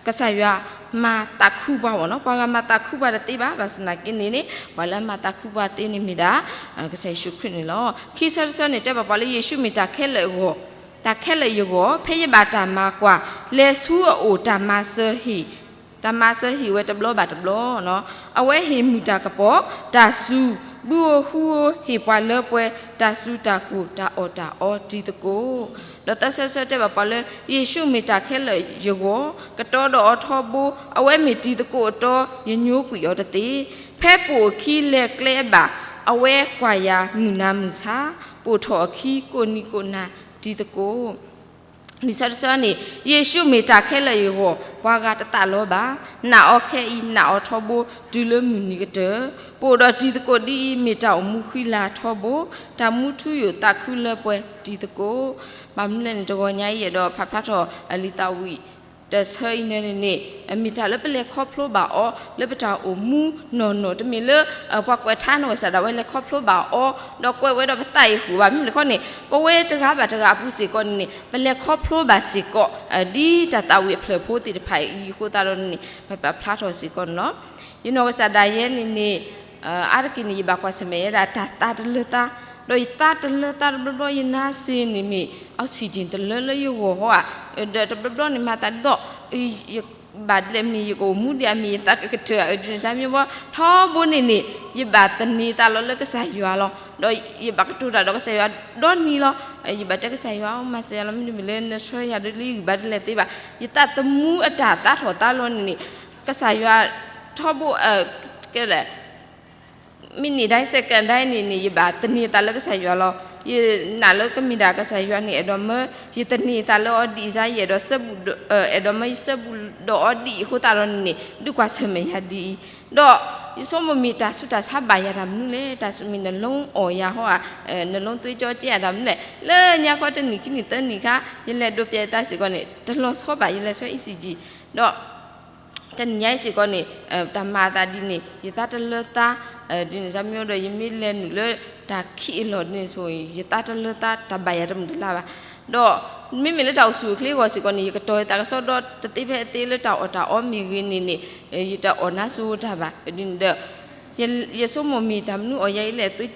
ကစၢ်ယွၤမၤသးခုပှၤမ့ၢ်နီၤ, ပှၤဂၤမၤသးခုပှၤတသ့ဘၣ်. ဘၣ်ဆၣ်သနာ်က့န့ၣ်န့ၣ် ပှၤလၢအမၤသးခုပှၤသ့န့ၣ်မ့ၢ်ဒၣ် ကစၢ်ယ့ၣ်ၡူးခရံာ်န့ၣ်လီၤ. ခံဆၢတဆၢန့ၣ် တဲဘၣ်ပှၤလၢ ယ့ၣ်ၡူးမ့ၢ်တၢ်ခဲလၢာ်အဂီၢ်, တၢ်ခဲလၢာ်ယဂီၢ်, ဖဲယဘၣ်တၢ်မၤကွၢ်, လဲၤဆူအအိၣ်တၢ်မၤစၢၤဟ့ၣ်, တၢ်မၤစၢၤဟ့ၣ်ဝဲတဘျီဘၣ်တဘျီ, အဝဲဟ့ၣ်မုၢ်တၢ်ကပီၤ, တၢ်စူၤ, ဘုဧိၤဃုဧိၤဟ့ၣ်ပှၤလၢပှဲၤ, တၢ်စူၤတၢ်ကိၢ်တၢ်အီၣ်တၢ်အီတံၤသကိး. ဒီးသၢဆၢတဆၢတဲဘၣ်ပှၤလၢ ယ့ၣ်ၡူးမ့ၢ်တၢ်ခဲလၢာ်ယဂီၢ်, ကတီဒီးအီၤထီဘိ, အဝဲမ့ၢ်တံၤသကိးအတီ, ယညိကွံာ်အီၤတသ့. ဖဲပိာ်အခံလဲၤကျဲဘၣ်, အဝဲကွၢ်ယၤမုၢ်နၤမုၢ်ဆါ, ပိာ်ထီၣ်အခံကိးနံၤကိးနၤတံၤသကိး. လွံၢ်ဆၢတဆၢန့ၣ် ယ့ၣ်ၡူးမ့ၢ်တၢ်ခဲလၢာ်ယဂီၢ်, ပှၤဂၤတသးလီၤဘၣ်, နာ်အီၤခဲအံၤ နာ်အီၤထီဘိ တုၤလၢမုၢ်နံၤကတၢၢ်. ပအိၣ်ဒီးတံၤသကိးဒ်အံၤ မ့ၢ်တၢ်အိၣ်မူဃံလၤထီဘိ, တၢ်မူထူယိာ်သးခုလၢပှဲၤတံၤသကိး. ဘၣ်မနုၤလဲၣ်န့ၣ် တဂီၤညါအံၤ ယအဲၣ်ဒိးဖးဖျါထီၣ်လံာ်သးဝံၣ် တဆၢအံၤန့ၣ်န့ၣ် မ့ၢ်တၢ်လၢပလဲၤခီဖျိဘၣ်အီၤ လၢပတၢ်အိၣ်မူနီၢ်နီၢ်, တမ့ၢ်လၢ ပှၤကွဲးထါနီၢ်ကစၢ်ဒၣ်ဝဲလဲၤခီဖျိဘၣ်အီၤ ဒီးကွဲးဝဲဒီးပသးအံၤဃုာ်ဘၣ်. မ့မ့ၢ်တခီန့ၣ် ပဝဲတဂၤဘၣ်တဂၤအပူၤစ့ၢ်ကီးန့ၣ်န့ၣ် ပလဲၤခီဖျိဘၣ်စ့ၢ်ကီး ဒ်တၢ်သးဝံၣ်အဖျၢၣ်ဖိသ့ၣ်တဖၣ်အံၤအဃိသတးဒီးန့ၣ် ပပာ်ဖျါထီၣ်စ့ၢ်ကီးန့ၣ်လီၤ. ယနီၢ်ကစၢ်ဒၣ်ယဲန့ၣ်န့ၣ် အါတက့ၢ်န့ၣ် ယဘၣ်ကွၢ်ဆၢၣ်မဲာ်ယဲဒၣ်တၢ်သးတလၢသး, ဒီးယသးတလၢသးတဘျီဘျီ ယနါစ့န့ၣ်မ့ၢ် oxygen တလၢလၢယဂီၢ်ဟီဧါ, ဒီးတဘျီဘျီန့ၣ် မၤသးဒ်သိး ယဘၣ်ဒ်လဲၣ်မ့ၢ် ယကအိၣ်မူဒံးဧါမ့ၢ် ယသးကကတၢၢ်ဧါ ဒ်န့ၣ်စ့ၢ်မ့ၢ်ဘၣ် ထီဘိန့ၣ်န့ၣ် ယဘၣ်သန့ၤသးလီၤလၢကစၢ်ယွၤလီၤ. ဒီးယဘၣ်ကတိၤတၢ်ဒီးကစၢ်ယွၤဒီနံၤလီၤ. ယဘၣ်တဲကစၢ်ယွၤ မၤစၢၤယၤလီၤ မ့တမ့ၢ်လၢနဆှၢယၤဒီးလၢယဂံၢ်ဘါဒ်လဲၣ်သ့ဘၣ်. ယသးသမူအတၢ်သးထီၣ်သးလီၤန့ၣ်န့ၣ် ကစၢ်ယွၤထီဘိ ကဲလဲၣ် မံးနံးဒၣ် second ဒၣ်န့ၣ်န့ၣ် ယဘၣ်သန့ၤသးလၢကစၢ်ယွၤလီၤ. ယနာ်လၢကမ့ၢ်ဒၣ်ကစၢ်ယွၤန့ၣ် အဲၣ်ဒိးမၢယသန့ၤသးလၢအီၤဒ်အံၤ ယအဲၣ်ဒိး အဲၣ်ဒိးမၢယစဲဘူးဒီးအီၤဒ်အံၤအဃိသတးဒီးန့ၣ်န့ၣ် ဒုးကွၢ်ဆၢၣ်မဲာ်ယၤဒ်အံၤ, ဒီးယဆိကမိၣ်မ့ၢ်တၢ်ဆူးတၢ်ဆါဘၣ်ယၤတၢ်မနုၤလဲၣ်, တၢ်မ့ၢ်နလူအီၣ်ယၤဟီဧါ, နလူသွ့ကၠီကဲယၤတၢ်မနုၤလဲၣ်, လၢညါခီတနံၣ်ခံနံၣ်သၢနံၣ်ခါ ယလဲၤဒိးပျဲယသးစ့ၢ်ကီးန့ၣ် တလီၤဆီဘၣ် ယလဲၤဆှၢ ECG ဒီး တနံၤညါအံၤစ့ၢ်ကီးန့ၣ် တၢ်မၤအသးဒ်န့ၣ် ယသးတလၢသး ဒ်န့ၣ် မ့ၢ်ဒီး ယမ့ၢ်လဲၤနုာ်လၢတၢ်ခံးအလီၢ်ဒ်န့ၣ်ဆိ ယသးတလၢသး တၢ်ဘၣ်ယၤတမုာ်တလၢ်ဘၣ်. ဒီးမ့မ့ၢ်လၢတၢ်အိၣ်ဆူၣ်အိၣ်ချ့အဂီၢ်စ့ၢ်ကီးန့ၣ် ယကတီၤယသးကစီဒီတသ့ဖဲအသ့လၢတၢ်အီၣ်တၢ်အီမ့ၢ်ဂ့ၤန့ၣ်န့ၣ် ယတအီၣ်နါစိၤတၢ်ဘၣ်. ဒ်န့ၣ်ဒီး ယဆိကမိၣ်မ့ၢ်တၢ်မနုၤအီၣ်ယၤ ယလဲၤ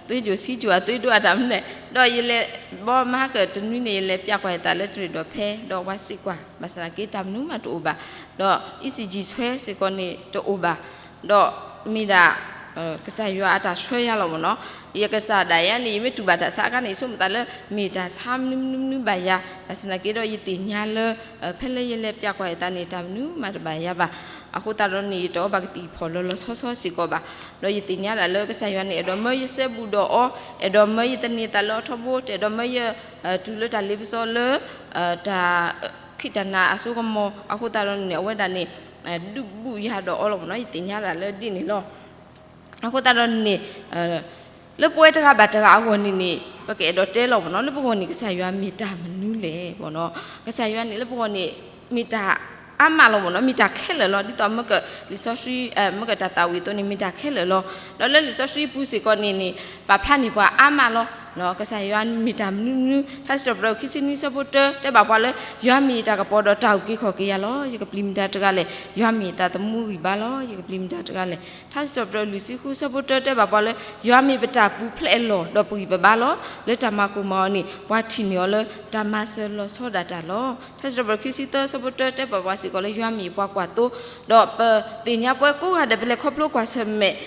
သွေးကြို ဆံးကြို အသွေးတိုးအတၢ်မနုၤလဲၣ်, ဒီးယလဲၤဘီမၤကတနွံန့ၣ် ယလဲၤပျးကွၢ်ယသးလၢတရံးဒီးဖဲ ဒီးပှၤစံးကွၢ် ဘၣ်ဆၣ်သနာ်က့ တၢ်မနုၤမးတအိၣ်ဘၣ်. ဒီး ECG ဆွဲစ့ၢ်ကီးန့ၣ်တအိၣ်ဘၣ်. ဒီးမ့ၢ်ဒၣ် ကစၢ်ယွၤအတၢ်ဆှၢယၤလီၤမ့ၢ်နီၤ. ယကစၢ်ဒၣ်ယၤန့ၣ် ယမ့ၢ်တူၢ်ဘၣ်တၢ်ဆါအခါန့ၣ် ယဆိကမိၣ်သးလၢ မ့ၢ်တၢ်ဆါမနုၤမနုၤမနုၤဘၣ်ယၤ, ဘၣ်ဆၣ်သနာ်က့ဒီး ယသ့ၣ်ညါလၢ ဖဲလၢယလဲၤပျးကွၢ်ယသးန့ၣ် တၢ်မနုၤမးတဘၣ်ယၤဘၣ်. အဃိသတးဒီးန့ၣ် ယတအီၣ်ဘၣ်ကသံၣ်ဖီၣ်လီၤလီၤဆီဆီစ့ၢ်ကီးဘၣ်. ဒီးယသ့ၣ်ညါဒၣ်လၢကစၢ်ယွၤန့ၣ် အဲၣ်ဒိးမၢယစဲဘူးဒီးအီ, အဲၣ်ဒိးမၢယသန့ၤသးလၢအထီဘိ, တအဲၣ်ဒိးမၢယ တုၤလၢတၢ်လ့ပစီလၢ တၢ် ခံးတၢ်နၤအစိကမီၤအဃိသတးဒီးန့ၣ် အဝဲဒၣ်န့ၣ် ဒုးဘူးယၤဒီးအီလီၤမ့ၢ်နီၤ, ယသ့ၣ်ညါဒၣ်လၢဒ်န့ၣ်လီၤ. အဃိသတးဒီးန့ၣ် လၢပဝဲတဂၤဘၣ်တဂၤအဂီၢ်န့ၣ်န့ၣ် ပကအဲၣ်ဒိးတဲလီၤမ့ၢ်နီၤ, လၢပဂီၢ်န့ၣ် ကစၢ်ယွၤမ့ၢ်တၢ်မနုၤလဲၣ်မ့ၢ်နီၤ. ကစၢ်ယွၤန့ၣ် လၢပဂီၢ်န့ၣ် မ့ၢ်တၢ်အါမးလီၤမ့ၢ်နီၤ, မ့ၢ်တၢ်ခဲလၢာ်လီၤ. ဒ်သိးမ့ၢ်ကလံာ်စီဆှံ မ့ၢ်ကတၢ်သးဝံၣ်အသိးန့ၣ် မ့ၢ်တၢ်ခဲလၢာ်လီၤ. ဒီးလၢလံာ်စီဆှံပူၤစ့ၢ်ကီးန့ၣ်န့ၣ် ပာ်ဖျါန့ၢ်ပှၤအါမးလီၤ. ကစၢ်ယွၤမ့ၢ်တၢ်မနုၤမနုၤ, ထါစံးထီၣ်ပတြၢၤခံဆံနွံဆၢဖိတၢ တဲဘၣ်ပှၤလၢ ယွၤမ့ၢ်ယတၢ်ကပီၤဒီးတၢ်အုၣ်က့ၤခီၣ်က့ၤယၤလီၤ. ယကပျံၤမတၤတဂၤလဲၣ်. ယွၤမ့ၢ်ယသးသမူဂံၢ်ဘါလီၤ. ယကပျံၤမတၤတဂၤလဲၣ်. ထါစံးထီၣ်ပတြၢၤလွံၢ်ဆံဃုဆၢဖိတၢ တဲဘၣ်ပှၤလၢ ယွၤမ့ၢ်ပတၢ်ပူၤဖျဲးအလီၢ်ဒီးပဂံၢ်ပဘါလီၤ. လၢတၢ်မၤကိၢ်မၤဂီၤန့ၣ် ပှၤထံၣ်န့ၢ်အီၤလၢတၢ်မၤစၢၤလီၤဆီဒၣ်တၢ်လီၤ. ထါစံးထီၣ်ပတြၢၤခံဆံသၢဆၢဖိတၢ တဲဘၣ်ပှၤစ့ၢ်ကီးလၢ ယွၤမ့ၢ်ပှၤကွၢ်သိ, ဒီးပသ့ၣ်ညါပဝဲကိးဂၤဒဲး ပလဲၤခီဖျိကွၢ်ဆၢၣ်မဲာ်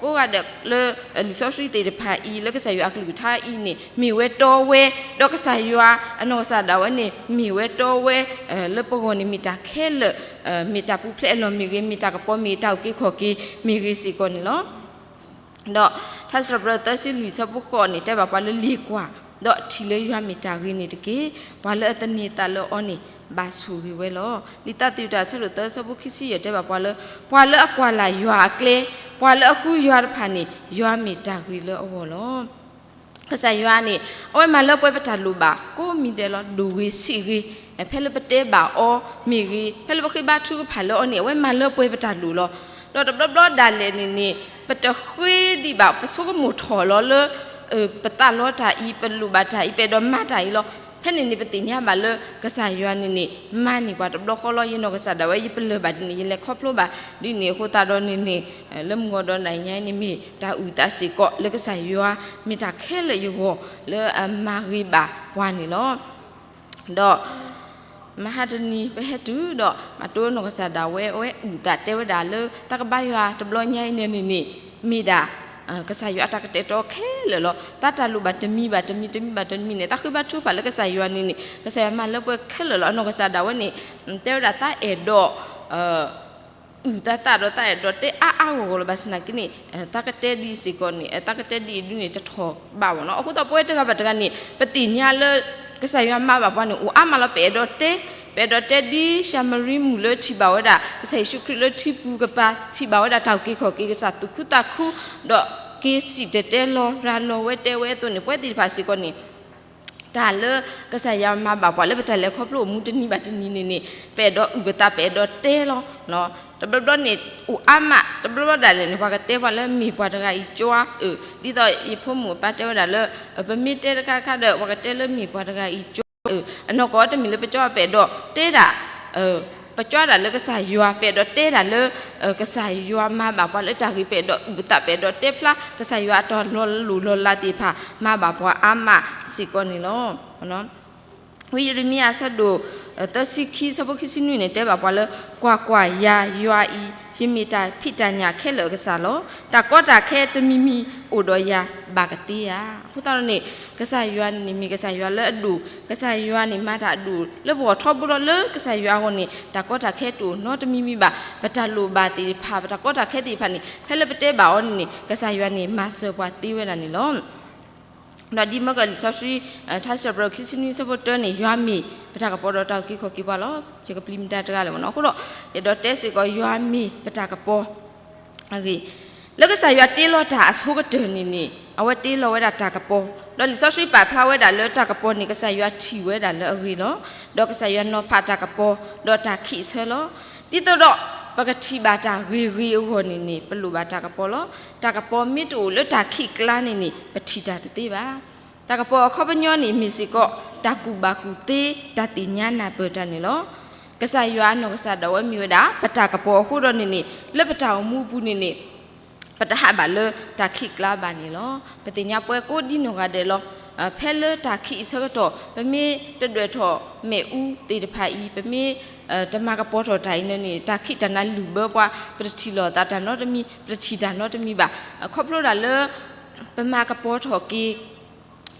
ကိးဂၤဒဲးလၢ လံာ်စီဆှံသ့ၣ်တဖၣ်အံၤ လၢကစၢ်ယွၤအကလုၢ်ကထါအံၤန့ၣ် မ့ၢ်ဝဲတီဝဲ, ဒီးကစၢ်ယွၤအနီၢ်ကစၢ်ဒၣ်ဝဲန့ၣ် မ့ၢ်ဝဲတီဝဲ, လၢပဂီၢ်န့ၣ် မ့ၢ်တၢ်ခဲလၢာ်, မ့ၢ်တၢ်ပူၤဖျဲးအလီၢ်မ့ၢ်ဂ့ၤ, မ့ၢ်တၢ်ကပီၤမ့ၢ်ဂ့ၤ, တၢ်အုၣ်က့ၤခီၣ်က့ၤမ့ၢ်ဂ့ၤစ့ၢ်ကီးန့ၣ်လီၤ. ဒီးထါစံးထီၣ်ပတြၢၤသၢဆံလွံၢ်ဆၢဖိဃိးန့ၣ် တဲဘၣ်ပှၤလၢ လ့ၣ်ကွၢ်, ဒီးထံၣ်လၢယွၤမ့ၢ်တၢ်ဂ့ၤန့ၣ်တက့ၢ်. ပှၤလၢအသန့ၤသးလၢအီၤန့ၣ် ဘၣ်ဆိၣ်ဂ့ၤဝဲလီၤ. လံာ်သးသယုၢ်တၢ်ဆၢဒိၣ်သၢဆၢဖိခံဆံယဲၢ် တဲဘၣ်ပှၤလၢ ပှၤလၢအကွၢ်လၢ်ယွၤအကျဲ, ပှၤလၢအဃုယွၤတဖၣ်န့ၣ် ယွၤမ့ၢ်တၢ်ဂ့ၤလၢအဂီၢ်လီၤ. ကစၢ်ယွၤန့ၣ် အဝဲမၤလၢပှဲၤပတၢ်လိၣ်ဘၣ်ကိးမံၤဒဲးလီၤ. ဒိၣ်ဂ့ၤဆံးဂ့ၤ, ဖဲလၢပတဲဘၣ်အီၤမ့ၢ်ဂ့ၤ, ဖဲလၢပဃ့ဘါထုကဖၣ်လၢအီၤန့ၣ် အဝဲမၤလၢပှဲၤပတၢ်လိၣ်လီၤ. ဒီးတဘျီဘျီဒၣ်လဲာ်န့ၣ်န့ၣ် ပတဃ့ဒံးဘၣ် ပဆိကမိၣ်ထီၣ်လီၤလၢ ပသးလီတၢ်အံၤ, ပလိၣ်ဘၣ်တၢ်အံၤ, ပအဲၣ်ဒိးမၤတၢ်အံၤလီၤ. ဖဲန့ၣ်န့ၣ် ပသ့ၣ်ညါဘၣ်လၢကစၢ်ယွၤန့ၣ်န့ၣ် မၤန့ၢ်ပှၤတဘျီဃီလီၤ. ယနီၢ်ကစၢ်ဒၣ်ဝဲ ယပလၢၢ်ဘၣ်ဒ်န့ၣ် ယလဲၤခီဖျိဘၣ်ဒ်န့ၣ်အဃိသတးဒီးန့ၣ်န့ၣ် လၢမုၢ်ဂီၤဒီးနၤညါအံၤန့ၣ် မ့ၢ်တၢ်အုၣ်သးစ့ၢ်ကီးလၢကစၢ်ယွၤ မ့ၢ်တၢ်ခဲလၢာ်ယဂီၢ်လၢအမၤဂ့ၤဘၣ်ပှၤန့ၣ်လီၤ. ဒီး မဟါတနံၤပဟဲတုၤဒီး မၤတိၢ်နီၢ်ကစၢ်ဒၣ်ဝဲ အဝဲအုၣ်သးတဲဝဲဒၣ်လၢ တၢ်ကဘါယွၤတဘျီညါအံၤန့ၣ်န့ၣ်န့ၣ် မ့ၢ်ဒၣ် ကစၢ်ယွၤအတၢ်ကတဲာ်ကတီၤခဲလၢာ်လီၤ. တၢ်တၢ်လိၣ်ဘၣ်တမံၤဘၣ်တမံၤ တမံၤဘၣ်တမံၤန့ၣ် တၢ်ဃ့ဘါထုကဖၣ်လၢကစၢ်ယွၤန့ၣ်န့ၣ် ကစၢ်ယွၤမၤလၢပှဲၤခဲလၢာ်လီၤ. အနီၢ်ကစၢ်ဒၣ်ဝဲန့ၣ် တဲဝဲဒၣ်တၢ်အဲၣ်ဒိး အုၣ်သးသးဒီးတၢ်အဲၣ်ဒိးတဲအါအါဂီၢ်ဂီၢ်လီၤ. ဘၣ်ဆၣ်သနာ်က့န့ၣ် တၢ်ကတဲဒ်အံၤစ့ၢ်ကီးန့ၣ် တၢ်ကတဲဒ်အံၤဒုန့ၣ် တထီၣ်ဘၣ်ဘၣ်နီၤ. အဃိသတး ပဝဲတဂၤဘၣ်တဂၤန့ၣ် ပသ့ၣ်ညါလၢ ကစၢ်ယွၤမၤဘၣ်ပှၤန့ၣ် အိၣ်အါမးလီၤ. ပအဲၣ်ဒိးတဲ ပအဲၣ်ဒိးတဲဒ်ၡၤမရံမုၣ်လၢထံၣ်ဘၣ်ဝဲဒၣ် ကစၢ်ယ့ၣ်ၡူးခရံာ်လၢထံပူၤကပၤ ထံၣ်ဘၣ်ဝဲဒၣ်တၢ်အုၣ်က့ၤခီၣ်က့ၤ ကစၢ်သူၣ်ခုသးခု ဒီးက့ၤစံၣ်တဲၤတဲလီၤရၤလီၤဝဲတဲဝဲအသိးန့ၣ် ပဝဲသ့ၣ်တဖၣ်စ့ၢ်ကီးန့ၣ် တၢ်လၢကစၢ်ယွၤမၤဘၣ်ပှၤလၢပတၢ်လဲၤခီဖျိအိၣ်မူတနံၤဘၣ်တနံၤန့ၣ်န့ၣ် ပအဲၣ်ဒိးအုၣ်ပသး ပအဲၣ်ဒိးတဲလီၤ. တဘျီဘျီန့ၣ် အိၣ်အါမး တဘျီဘျီဒၣ်လဲာ်န့ၣ် ပှၤကတဲပှၤလၢမ့ၢ်ပှၤတဂၤအံၤကၠီဧၢ, ဒ်သိးယဖိမုၣ်အပၢ်တဲဝဲဒၣ်လၢ ပမ့ၢ်တဲတခါခါဒီး ပှၤကတဲလၢမ့ၢ်ပှၤတဂၤအံၤကၠီဧၢ, အနီၢ်ကီၢ်တမ့ၢ်လၢပကၠီ ပအဲၣ်ဒိးတဲဒၣ် ပကၠီဒၣ်လၢကစၢ်ယွၤ ပအဲၣ်ဒိးတဲဒၣ်လၢ ကစၢ်ယွၤမၤဘၣ်ပှၤလၢတၢ်ဂ့ၤ ပအဲၣ်ဒိးအုၣ်ပသး ပအဲၣ်ဒိးတဲဖျါ ကစၢ်ယွၤအတၢ်လီၤလိၢ်လီၤလးသ့ၣ်တဖၣ် မၤဘၣ်ပှၤအါမးစ့ၢ်ကီးန့ၣ်လီၤ. ဝံယံးရမံယၤအဆၢဒိၣ် သၢဆံခံ ဆၢဖိခံဆံနွံန့ၣ် တဲဘၣ်ပှၤလၢ ကွၢ်ကွၢ်, ယၤယွၤအံၤ ယမ့ၢ်တၢ်ဖံးတၢ်ညၣ်ခဲလၢာ်အကစၢ်လီၤ. တၢ်ကီတၢ်ခဲတမံၤမံၤအိၣ်ဒီးယၤ ဘၣ်ကသ့ဧါ. အဃိသတးဒီးန့ၣ် ကစၢ်ယွၤန့ၣ်မ့ၢ်ကစၢ်ယွၤလၢအဒိၣ်, ကစၢ်ယွၤန့ၣ်မၤတၢ်အဒိၣ်လၢပဂီၢ်ထီဘိလီၤ. လၢကစၢ်ယွၤအဂီၢ်န့ၣ် တၢ်ကီတၢ်ခဲတအိၣ်နီတမံၤမံၤဘၣ်. ပတၢ်လိၣ်ဘၣ်သ့ၣ်တဖၣ် ပတၢ်ကီတၢ်ခဲသ့ၣ်တဖၣ်န့ၣ် ဖဲလၢပတဲဘၣ်အီၤန့ၣ်န့ၣ် ကစၢ်ယွၤန့ၣ်မၤစၢၤပှၤသ့ဝဲဒၣ်န့ၣ်လီၤ. ဒီးဒ်မ့ၢ်ကလံာ်စီဆှံ ထါစံးထီၣ်ပတြၢၤခံဆံနွံဆၢဖိတၢန့ၣ် ယွၤမ့ၢ်ပတၢ်ကပီၤဒီးတၢ်အုၣ်က့ၤခီၣ်က့ၤပှၤလီၤ. ယကပျံၤမတၤတဂၤလဲၣ်မ့ၢ်နီၤ. အဃိဒီး ယအဲၣ်ဒိးတဲစ့ၢ်ကီး ယွၤမ့ၢ်ပတၢ်ကပီၤအဂ့ၢ် လၢကစၢ်ယွၤတ့လီၤတၢ်အဆိကတၢၢ်န့ၣ်န့ၣ် အဝဲတ့လီၤဝဲဒၣ်တၢ်ကပီၤ, ဒီးလံာ်စီဆှံပာ်ဖျါဝဲဒၣ်လၢတၢ်ကပီၤန့ၣ် ကစၢ်ယွၤထံၣ်ဝဲဒၣ်လၢအဂ့ၤလီၤ. ဒီးကစၢ်ယွၤနီၤဖးတၢ်ကပီၤ ဒီးတၢ်ခံးအဆၢလီၤ. ဒ်သိးဒီး ပကထံၣ်ဘၣ်တၢ်ဂ့ၤဂ့ၤအဂီၢ်န့ၣ်န့ၣ် ပလိၣ်ဘၣ်တၢ်ကပီၤလီၤ. တၢ်ကပီၤမ့ၢ်တအိၣ်လၢတၢ်ခံးကျါန့ၣ်န့ၣ် ပထံၣ်တၢ်တသ့ဘၣ်. တၢ်ကပီၤအခီပညီန့ၣ် မ့ၢ်စ့ၢ်ကီး တၢ်ကူၣ်ဘၣ်ကူၣ်သ့ တၢ်သ့ၣ်ညါနၢ်ပၢၢ်တၢ်န့ၣ်လီၤ. ကစၢ်ယွၤအနီၢ်ကစၢ်ဒၣ်ဝဲမ့ၢ်ဝဲဒၣ် ပတၢ်ကပီၤအဃိဒီးန့ၣ်န့ၣ် လၢပတၢ်အိၣ်မူအပူၤန့ၣ်န့ၣ် ပတဟးဘၣ်လၢတၢ်ခံးကျါဘၣ်န့ၣ်လီၤ. ပသ့ၣ်ညါပှၤကိးဒ်နီၢ်ဂၤဒဲးလီၤ. ဖဲလၢတၢ်ခံးအဆၢကတီၢ် ပမ့ၢ်တဒွဲၣ်ထီၣ်မ့ၣ်အူသ့ၣ်တဖၣ်အံၤ ပမ့ၢ်တမၤကပီၤထီၣ်တၢ်အံၤန့ၣ်န့ၣ် တၢ်ခံးတၢ်နါလုၢ်ဘၢပှၤ ပတထံၣ်လိာ်သးတၢ်နီတမံၤ ပတထံၣ်တၢ်နီတမံၤဘၣ်. ခီဖျိဒၣ်လၢ ပမၤကပီၤထီၣ်က့ၤ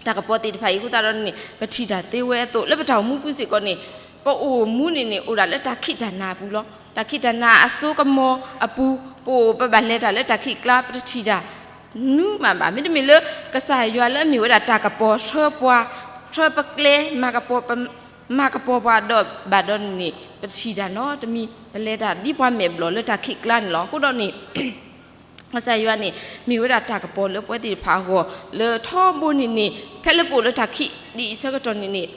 တၢ်ကပီၤသ့ၣ်တဖၣ်အံၤအဃိသတးဒီးန့ၣ် ပထံၣ်တၢ်သ့ဝဲအသိး လၢပတၢ်အိၣ်မူပူၤစ့ၢ်ကီးန့ၣ် ပအိၣ်မူန့ၣ်န့ၣ် အိၣ်ဒၣ်လၢတၢ်ခံးတၢ်နါအပူၤလီၤ. တၢ်ခံးတၢ်နါအစိကမီၤအပူၤ ပအိၣ်ပဘၣ်လဲၤတၢ်လၢတၢ်ခံးကျါ ပတထံၣ်တၢ်နူမးဘၣ်. မ့တမ့ၢ်လၢကစၢ်ယွၤလၢအမ့ၢ်ဝဲဒၣ်တၢ်ကပီၤဆှၢပှၤ ဆှၢပကျဲ မၤကပီၤပှၤဒီးဘၣ်ဒီးန့ၣ်န့ၣ် ပတထံၣ်တၢ်နီတမံၤ ပလဲၤတၢ်ဒ်ပှၤမဲာ်ဘျီၣ်လၢတၢ်ခံးကျါန့ၣ်လီၤ. အဃိဒီးန့ၣ် ကစၢ်ယွၤန့ၣ် မ့ၢ်ဝဲဒၣ်တၢ်ကပီၤလၢပဝဲသ့ၣ်တဖၣ်အဂီၢ် လၢထီဘိန့ၣ်န့ၣ် ဖဲလၢပအိၣ်လၢတၢ်ခံးဒ်အံၤအဆၢကတီၢ်န့ၣ်န့ၣ်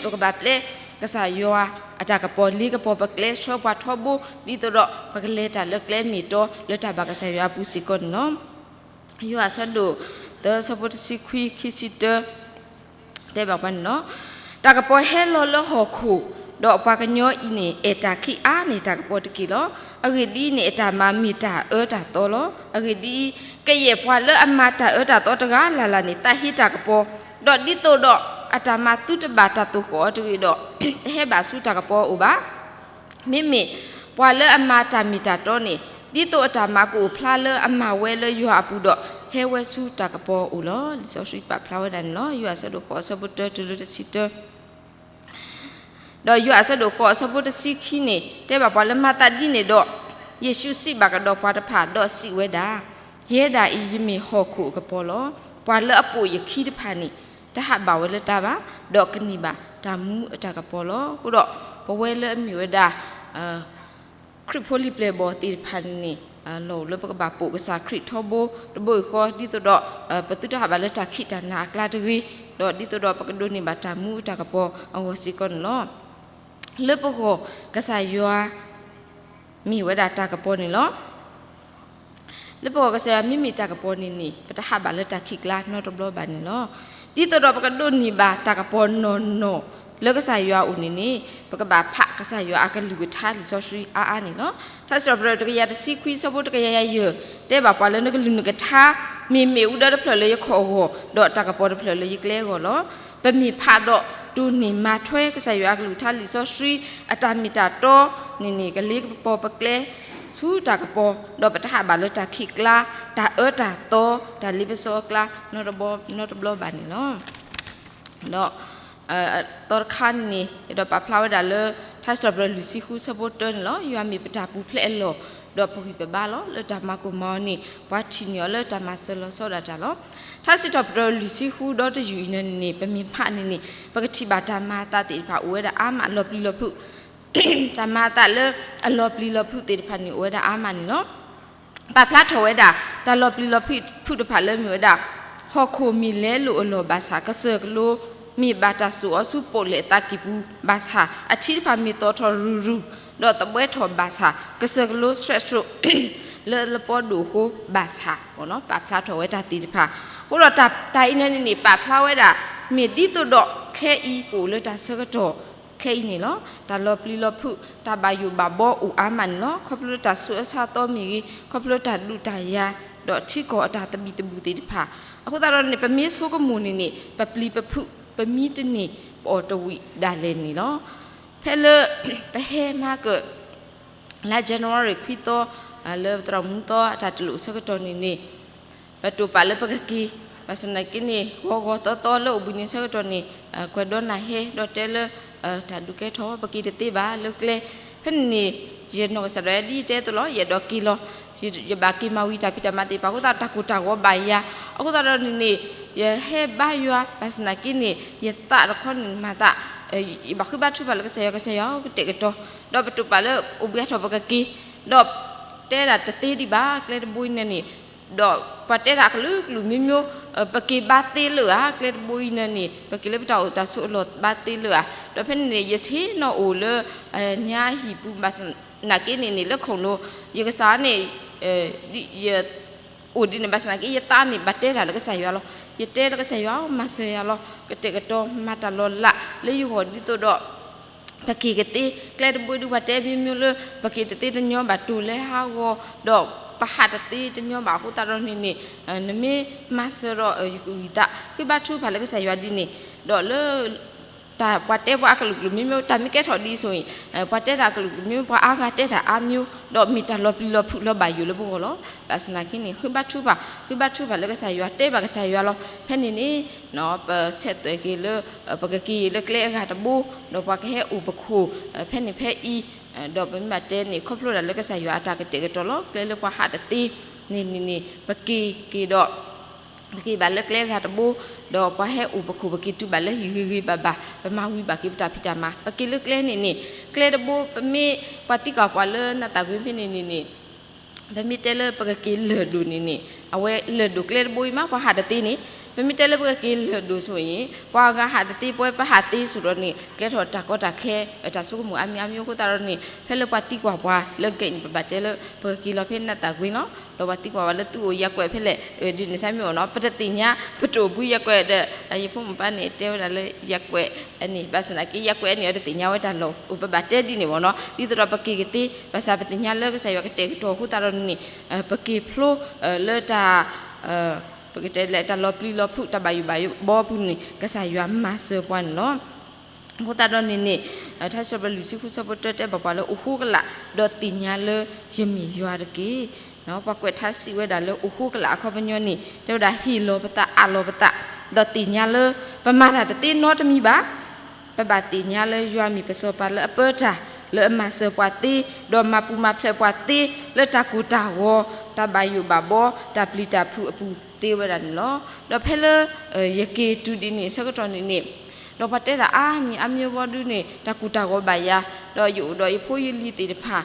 ပကဘၣ်ပျဲကစၢ်ယွၤအတၢ်ကပီၤ လ့ကပီၤပကျဲ ဆှၢပှၤထီဘိ ဒ်သိးဒီးပကလဲၤတၢ်လၢကျဲမ့ၢ်တီ လၢတၢ်ဘၣ်ကစၢ်ယွၤအပူၤစ့ၢ်ကီးန့ၣ်လီၤ. ယိၤဟၣ်အဆၢဒိၣ်သၢ အဆၢဖိတဆံခွံ ခံဆံတၢ တဲဘၣ်ပှၤန့ၣ်လီၤ. တၢ်ကပီၤဟဲလီၤလၢဟီၣ်ခိၣ်, ဒီးပှၤကညီအံၤန့ၣ် အဲၣ်တၢ်ခံးအါန့ၢ်တၢ်ကပီၤတက့ၢ်လီၤ. အဂ့ၢ်ဒ်အံၤန့ၣ် အတၢ်မၤမ့ၢ်တၢ်အၢတၢ်သီလီၤ. အဂ့ၢ်ဒ်အံၤ, ကယဲၢ်ပှၤလၢအမၤတၢ်အၢတၢ်သီတဂၤလၢ်လၢ်န့ၣ် သးဟ့တၢ်ကပီၤ, ဒီးဒ်သိးဒီးအတၢ်မၤသုတဘၣ်တၢ်သိၣ်ဃီၣ်အီၤတဂ့ၤဒီး, တဟဲဘၣ်ဆူတၢ်ကပီၤအအိၣ်ဘၣ်. မ့မ့ၢ်ပှၤလၢအမၤတၢ်မ့ၢ်တၢ်တီန့ၣ်, ဒ်သိးအတၢ်မၤကအိၣ်ဖျါလၢအမၤဝဲလၢယွၤအပူၤဒီး, ဟဲဝဲဆူတၢ်ကပီၤအအိၣ်လီၤ. လံာ်စီဆှံပာ်ဖျါဝဲဒၣ်န့ၣ်လီၤ. ယိၤဟၣ်အဆၢဒိၣ်ဃိး အဆၢဖိတၢတုၤလၢတဆံတၢ, ဒီးယိၤဟၣ်အဆၢဒိၣ်ဃိး အဆၢဖိတဆံခံန့ၣ် တဲဘၣ်ပှၤလၢ မၤသးဒ်န့ၣ်ဒီး, ယ့ၣ်ၡူးစံးဘၣ်ကဒီးပှၤတဖၣ် ဒီးစံးဝဲဒၣ်, ယဲဒၣ်အံၤယမ့ၢ်ဟီၣ်ခိၣ်အကပီၤလီၤ. ပှၤလၢအပိာ်ယခံတဖၣ်န့ၣ်, တဟးဘၣ်ဝဲလၢတၢ်ဘၣ်, ဒီးကန့ၢ်ဘၣ်တၢ်မူအတၢ်ကပီၤလီၤ. အဃိဒီး ပဝဲလၢအမ့ၢ်ဝဲဒၣ် ခရံာ်ဖိလံၤပျဲၢ်ဘီၣ်သ့ၣ်တဖၣ်န့ၣ်န့ၣ်, လီၢ်အိၣ်လၢပကဘၣ်ပိာ်ကစၢ်ခရံာ်ထီဘိတဘိယူၢ်ဃီ, ဒ်သိးဒီး ပသုတဟးဘၣ်လၢတၢ်ခံးတၢ်နါအကျါတဂ့ၤ, ဒီးဒ်သိးဒီးပကဒိးန့ၢ်ဘၣ်တၢ်မူအတၢ်ကပီၤအဂီၢ်စ့ၢ်ကီးန့ၣ်လီၤ. လၢပဂီၢ်ကစၢ်ယွၤ မ့ၢ်ဝဲဒၣ်တၢ်ကပီၤန့ၣ်လီၤ. လၢပဂီၢ်ကစၢ်ယွၤမ့မ့ၢ်တၢ်ကပီၤန့ၣ်န့ၣ် ပတဟးဘၣ်လၢတၢ်ခံးကျါနီတဘျီဘၣ်န့ၣ်လီၤ. ဒ်သိးဒီးပကဒိးန့ၢ်ဘၣ်တၢ်ကပီၤနီၢ်နီၢ်လၢကစၢ်ယွၤအအိၣ်န့ၣ်န့ၣ်, ပကဘၣ်ဖးကစၢ်ယွၤအကလုၢ်ကထါလံာ်စီဆှံအါအါန့ၣ်လီၤ. ထါစံးထီၣ်ပတြၢၤတကယၤတဆံခွံ အဆၢဖိတကယၤယဲၢ်, တဲဘၣ်ပှၤလၢနကလုၢ်နကထါ မ့ၢ်မ့ၣ်အူဒၢတဖျၢၣ်လၢယခီၣ်အဂီၢ်, ဒီးတၢ်ကပီၤတဖျၢၣ်လၢယကျဲအဂီၢ်လီၤ. ပမ့ၢ်ဖးဒီးဒိးန့ၢ်မၤထွဲကစၢ်ယွၤအကလုၢ်ကထါလံာ်စီဆှံ အတၢ်မ့ၢ်တၢ်တီန့ၣ်န့ၣ် ကလ့ကပီၤပကျဲ ဆူတၢ်ကပီၤ, ဒီးပတဟးဘၣ်လၢတၢ်ခံးကျါ, တၢ်အၢတၢ်သီ, တၢ်လ့ပစီအကျါ နီတဘျီဘၣ်န့ၣ်လီၤ. ဒီး သီတခါန့ၣ် အဲၣ်ဒိးပာ်ဖျါဝဲဒၣ်လၢ ထါစံးထီၣ်ပတြၢၤလွံၢ်ဆံဃု အဆၢဖိတၢန့ၣ်လီၤ. ယွၤမ့ၢ်ပတၢ်ပူၤဖျဲးအလီၢ်, ဒီးပဂံၢ်ပဘါလီၤ. လၢတၢ်မၤကိၢ်မၤဂီၤန့ၣ် ပှၤထံၣ်န့ၢ်အီၤလၢတၢ်မၤစၢၤလီၤဆီဒၣ်တၢ်လီၤ. ထါစံးထီၣ်ပတြၢၤလွံၢ်ဆံဃု ဒီတယုၢ်အံၤန့ၣ်န့ၣ် ပမ့ၢ်ဖးန့ၣ်န့ၣ် ပကထံၣ်ဘၣ်တၢ်မၤအသးသ့ၣ်တဖၣ်အိၣ်ဝဲဒၣ်အါမး လီၤပျံၤလီၤဖုး တၢ်မၤအသးလၢအလီၤပျံၤလီၤဖုးသ့ၣ်တဖၣ်န့ၣ် အိၣ်ဝဲဒၣ်အါမးန့ၣ်လီၤ. ပာ်ဖျါထီၣ်ဝဲဒၣ် တၢ်လီၤပျံၤလီၤဖုးတဖၣ်လၢမ့ၢ်ဝဲဒၣ်, ဟီၣ်ခိၣ်မ့ၢ်လဲလိာ်အလီၢ်ဘၣ်ဆၣ် ကစၢၢ်ကလိမ့ၢ်ဘၣ်တၢ်စိာ်အီၤဆူပိာ်လဲၣ်အသးကံၢ်ပူၤဘၣ်ဆၣ်, အထံတဖၣ်မ့ၢ်သီၣ်ထီၣ်ရုၢ်ရုၢ်, ဒီးသဘှဲထီၣ်ဘၣ်ဆၣ်, ကစၢၢ်ကလိဆှဲးဆှိး လၢလပီဒိၣ်အဃိဘၣ်ဆၣ်, ပာ်ဖျါထီၣ်ဝဲတၢ်သ့ၣ်တဖၣ်, အဃိဒီးတၢ်အံၤန့ၣ်န့ၣ် ပာ်ဖျါဝဲဒၣ် မ့ၢ်ဒ်သိးဒီးခဲအံၤပအိၣ်လၢတၢ်ဆၢကတီၢ် ခဲအံၤန့ၣ်လီၤ. တၢ်လီၤပျံၤလီၤဖုး တၢ်ဘၣ်ယိၣ်ဘၣ်ဘီအိၣ်အါမးန့ၣ်လီၤ. ခီဖျိလၢတၢ်ဆူးအဆါသီမ့ၢ်ဂ့ၤ, ခီဖျိလၢတၢ်ဒုးတၢ်ယၤ, ဒီးထံကီၢ်အတၢ်သဘံၣ်သဘုၣ်သ့ၣ်တဖၣ်, အဃိသတးဒီးန့ၣ် ပမ့ၢ်ဆိကမိၣ်န့ၣ်န့ၣ် ပပျံၤပဖုး ပမံတန့ၢ်ပအီၣ်တဝံၣ်ဒၣ်လဲာ်န့ၣ်လီၤ. ဖဲလၢ ပဟဲမၤကၢၣ် လါ January ခွံသီ, လၢပသရိာ်မူသီအတၢ်တလိၣ်အဆၢကတီၢ်န့ၣ်န့ၣ်, ပတိာ်ပာ်လၢပကက့ၤ, ဘၣ်ဆၣ်သနာ်က့န့ၣ် ဂီၤဂီၤသီသီလၢအိၣ်ဘှံးနံၤအဆၢကတီၢ်န့ၣ်, ကွဲးဒီးနၢ်ဟဲဒီးတဲလၢ တၢ်ဒုးကဲထီၣ် ပက့ၤတသ့ဘၣ်လၢကျဲ, ဖဲန့ၣ်န့ၣ် ယနီၢ်ကစၢ်ဒၣ်ဝဲဒ်ယတဲအသိးလီၤ, ယအဲၣ်ဒိးက့ၤလီၤ, ယဘၣ်က့ၤမၤဝံၤတၢ်ဖံးတၢ်မၤသ့ၣ်တဖၣ်အဃိသတး တၢ်ကိၢ်တၢ်ဂီၤဘၣ်ယၤ, အဃိသတးဒီးန့ၣ်န့ၣ် ယဟဲဘါယွၤ, ဘၣ်ဆၣ်သနာ်က့န့ၣ် ယသးတခီန့ၣ်မၤသး, ယဘၣ်ဃ့ဘါထုကဖၣ်လၢကစၢ်ယွၤ, ကစၢ်ယွၤဧၢ ကတဲာ်ကတီၤ, ဒီးပတိာ်ပာ်လၢအိၣ်ဘှံးအါထီၣ်ပကက့ၤ, ဒီးတဲဒၣ်တသ့ဒံးဘၣ် ကျဲတဘိအံၤန့ၣ်န့ၣ်, ဒီးပှၤတဲဒၣ်အကလုာ်ကလုာ်မ့ၢ်မ့ၢ်, ပက့ၤဘါသ့လၢာ်ဧါ, ကျဲတဘိအံၤန့ၣ်န့ၣ် ပက့ၤလၢပတၢ်အိၣ်တၢ်ဆိးအလီၢ်ဘါသ့လၢာ်ဧါ, ဒီးဖဲန့ၣ်န့ၣ် ယဆ့ၣ်နီၤအိၣ်လၢ ညါဟံၣ်ပူၤဘၣ်ဆၣ် နာ်က့န့ၣ်န့ၣ် လၢခိၣ်နူာ် ယကစၢ်န့ၣ် ယ အိၣ်ဒ်န့ၣ် ဘၣ်ဆၣ်သနာ်က့ ယသးန့ၣ် ဘၣ်တဲတၢ်လၢကစၢ်ယွၤလီၤ. ယတဲလၢကစၢ်ယွၤ မၤစၢၤယၤလီၤ. ကတဲာ်ကတီၤမၤတၢ်လီၤလးလၢယဂီၢ် ဒ်သိးဒီး ပက့ၤကသ့ ကျဲတဘိဒုး ပှၤတဲမ့ၢ်မ့ၢ်လၢ ပက့ၤတသ့တညီဘၣ် တိၢ်လဲဟးဂီၤ ဒီးပဟးတသ့တညီဘၣ်အဃိသတးဒီး န့ၣ်န့ၣ် နမ့ၢ်မၤစၢၤဒီး ယကဝံသး ဃ့ဘါထုကဖၣ်လၢကစၢ်ယွၤဒ်န့ၣ် ဒီးလၢ တၢ်ပှၤတဲပှၤအကလုာ်ကလုာ်မ့မ့ၢ် တၢ်မ့ၢ်ကဲထီၣ်ဒ်အံၤအသိးန့ၣ် ပှၤတဲတၢ်အကလုာ်ကလုာ်မ့မ့ၢ် ပှၤအါဂၤတဲတၢ်အါမျိုး ဒီးမ့ၢ်တၢ်လီၤပျံၤလီၤဖုးလီၤဘၣ်ယိၣ်လၢပဂီၢ်လီၤ. ဘၣ်ဆၣ်သနာ်က့န့ၣ် ဃ့ဘါထုကဖၣ် ဃ့ဘါထုကဖၣ်လၢကစၢ်ယွၤ တဲဘၣ်ကစၢ်ယွၤလီၤ. ဖဲန့ၣ်န့ၣ် ပဆဲးသွဲၣ်က့ၤလၢ ပကက့ၤလၢကျဲအဂၤတဘိ ဒီးပှၤကဟဲအိၣ်ပခိၣ် ဖဲန့ၣ်ဖဲအံၤ ဒီးပမ့ၢ်ဘၣ်တဲန့ၣ် ခီဖျိဒၣ်လၢကစၢ်ယွၤအတၢ်ကတဲာ်ကတီၤလီၤ. ကျဲလၢပှၤဟးတသ့ န့ၣ်န့ၣ်န့ၣ် ပက့ၤက့ၤဒီး ပက့ၤဘၣ်လၢကျဲဂၤတဘိ ဒီးပှၤဟဲအိၣ်ပခိၣ် ပက့ၤတုၤဘၣ်လၢဟံၣ်ဂ့ၤဂ့ၤဘၣ်ဘၣ် ပမၤဝံၤဘၣ်က့ၤပတၢ်ဖံးတၢ်မၤ ပက့ၤလၢကျဲန့ၣ်န့ၣ် ကျဲတဘိ ပမ့ၢ်ပှၤသံကွၢ်ပှၤလၢနၢ်သၣ်ကွ့ဖဲန့ၣ်န့ၣ်န့ၣ် ပမ့ၢ်တဲလၢပကက့ၤလၢၢ်ဒိၣ်န့ၣ်န့ၣ် အဝဲလၢၢ်ဒိၣ်ကျဲတဘိအံၤမး ပှၤဟးတသ့န့ၣ် ပမ့ၢ်တဲလၢပကက့ၤလၢၢ်ဒိၣ်ဆိအံၤ ပှၤဂၤဟးတသ့ ပဝဲပဟးသ့ဆိဒီးန့ၣ် ကဲထီၣ်တၢ်ကီတၢ်ခဲ တၢ်ဆိကမိၣ်အါမံၤအါမံၤအဃိသတးဒီးန့ၣ် ဖဲလၢပှၤသံကွၢ်ပှၤလၢ gate န့ၣ် ပဘၣ်တဲလၢ ပကက့ၤလီၤဖဲနၢ်သၣ်ကွ့လီၤ. ဒီးပှၤသံကွၢ်ဝဲလၢသုအိၣ်ယၤကွဲးဖဲလဲၣ် ဒ်န့ၣ်စ့ၢ်မ့ၢ်အိၣ်နီၤ ပတသ့ၣ်ညါ ပတအိၣ်ဘှံးယၤကွဲးဒီး ယဖိမုၣ်ပၢ်န့ၣ် တဲဝဲဒၣ်လၢယၤကွဲးန့ၣ် ဘၣ်ဆၣ်သနာ်က့ ယၤကွဲးန့ၣ် အတသ့ၣ်ညါဝဲတၢ်လီၢ် ပဘၣ်တဲဒ်န့ၣ်မ့ၢ်နီၤ ဒ်သိးဒီးပက့ၤကသ့ ဘၣ်ဆၣ်ပသ့ၣ်ညါလၢကစၢ်ယွၤကတဲာ်ကတီၤအဃိသတးဒီးန့ၣ် ပက့ၤဖျိလၢတၢ် ပကတဲလၢတၢ်လီၤပျံၤလီၤဖုး တၢ်ဘၣ်ယိၣ်ဘၣ်ဘီအပူၤန့ၣ် ကစၢ်ယွၤမၤစၢၤပှၤန့ၣ်လီၤ. အဃိသတးဒီးန့ၣ်န့ၣ် ထါစံးပတြၢၤလွံၢ်ဆံဃုဆၢဖိတၢတဲဘၣ်ပှၤလၢ အိၣ်ဃိကလာ် ဒီးသ့ၣ်ညါလၢယမ့ၢ်ယွၤတက့ၢ်. ပှၤကွဲးထါစံးဝဲဒၣ်လၢ အိၣ်ဃိကလာ်အခီပညီန့ၣ် တဲဝဲဒၣ် ဟ့ၣ်လီၤပသး အးလီၤပသး ဒီးသ့ၣ်ညါလၢ ပမၤတၢ်တသ့နီတမံၤဘၣ် ပဘၣ်သ့ၣ်ညါလၢယွၤမ့ၢ်ပစီၤပၤလၢအပၢတၢ် လၢအမၤစၢၤပှၤသ့ ဒီးမၤပူၤမၤဖျဲးပှၤသ့ လၢတၢ်ကိၢ်တၢ်ဂီၤ တၢ်ဘၣ်ယိၣ်ဘၣ်ဘီ တၢ်ပျံၤတၢ်ဖုးအပူၤသ့ဝဲဒၣ်န့ၣ်လီၤ. ဒီးဖဲလၢ ယက့ၤတုၤဒ်န့ၣ်ဆၢကတီၢ်န့ၣ်န့ၣ် ဒီးပှၤတဲတၢ်အါမံၤအါမံၤအဘီဒုန့ၣ် တၢ်ကိၢ်တၢ်ဂီၤဘၣ်ယၤ ဒီးယအိၣ်ဒီးယဖိယလံၤသ့ၣ်တဖၣ်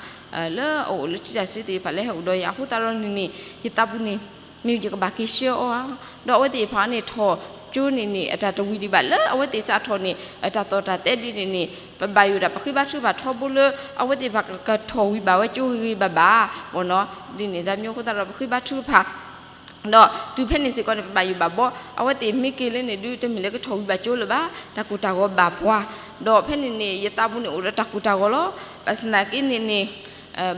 လၢအအိၣ်လၢထံတၢ်စွ့သ့ၣ်တဖၣ်လၢဟဲအိၣ်ဒီးယၤအဃိသတးဒီးန့ၣ်န့ၣ် ယသးပူၤန့ၣ် မ့ၢ်ယကဘၣ်က့ၤဆှၢအီၤဧါ. ဒီးအဝဲသ့ၣ်တဖၣ်န့ၣ် ထီၣ်ကၠိန့ၣ်န့ၣ် အတၢ်တဝံၤဒံးဘၣ်လၢအဝဲသ့ၣ်စးထီၣ်န့ၣ် အတၢ်သီၣ်တၢ်သဲဒ်န့ၣ်န့ၣ် ပဘၣ်ယိၣ်ဒၣ် ပဃ့ဘါထုကဖၣ်ထီဘိလၢ အဝဲသ့ၣ်တဖၣ်ကထီၣ်ဝံၤဘၣ်ဝဲကၠိဂ့ၤဂ့ၤဘၣ်ဘၣ် မ့ၢ်နီၤ ဒ်န့ၣ်စ့ၢ်မ့ၢ်အဃိသတးဒီး ပဃ့ဘါထုကဖၣ် ဒီးတုၤဖဲန့ၣ်စ့ၢ်ကီးန့ၣ် ပဘၣ်ယိၣ်ဘၣ်ဘီ အဝဲသ့ၣ်မ့ၢ်က့ၤလၢန့ၣ်ဒုး တမ့ၢ်လၢကထီၣ်ဝံၤဘၣ်ကၠိလၢၤဘၣ် တၢ်ကိၢ်တၢ်ဂီၤဘၣ်ပှၤ ဒီးဖဲန့ၣ်န့ၣ် ယသးပူၤန့ၣ်အိၣ်ဒီးတၢ်ကိၢ်တၢ်ဂီၤလီၤ. ဘၣ်ဆၣ်သနာ်က့န့ၣ်န့ၣ်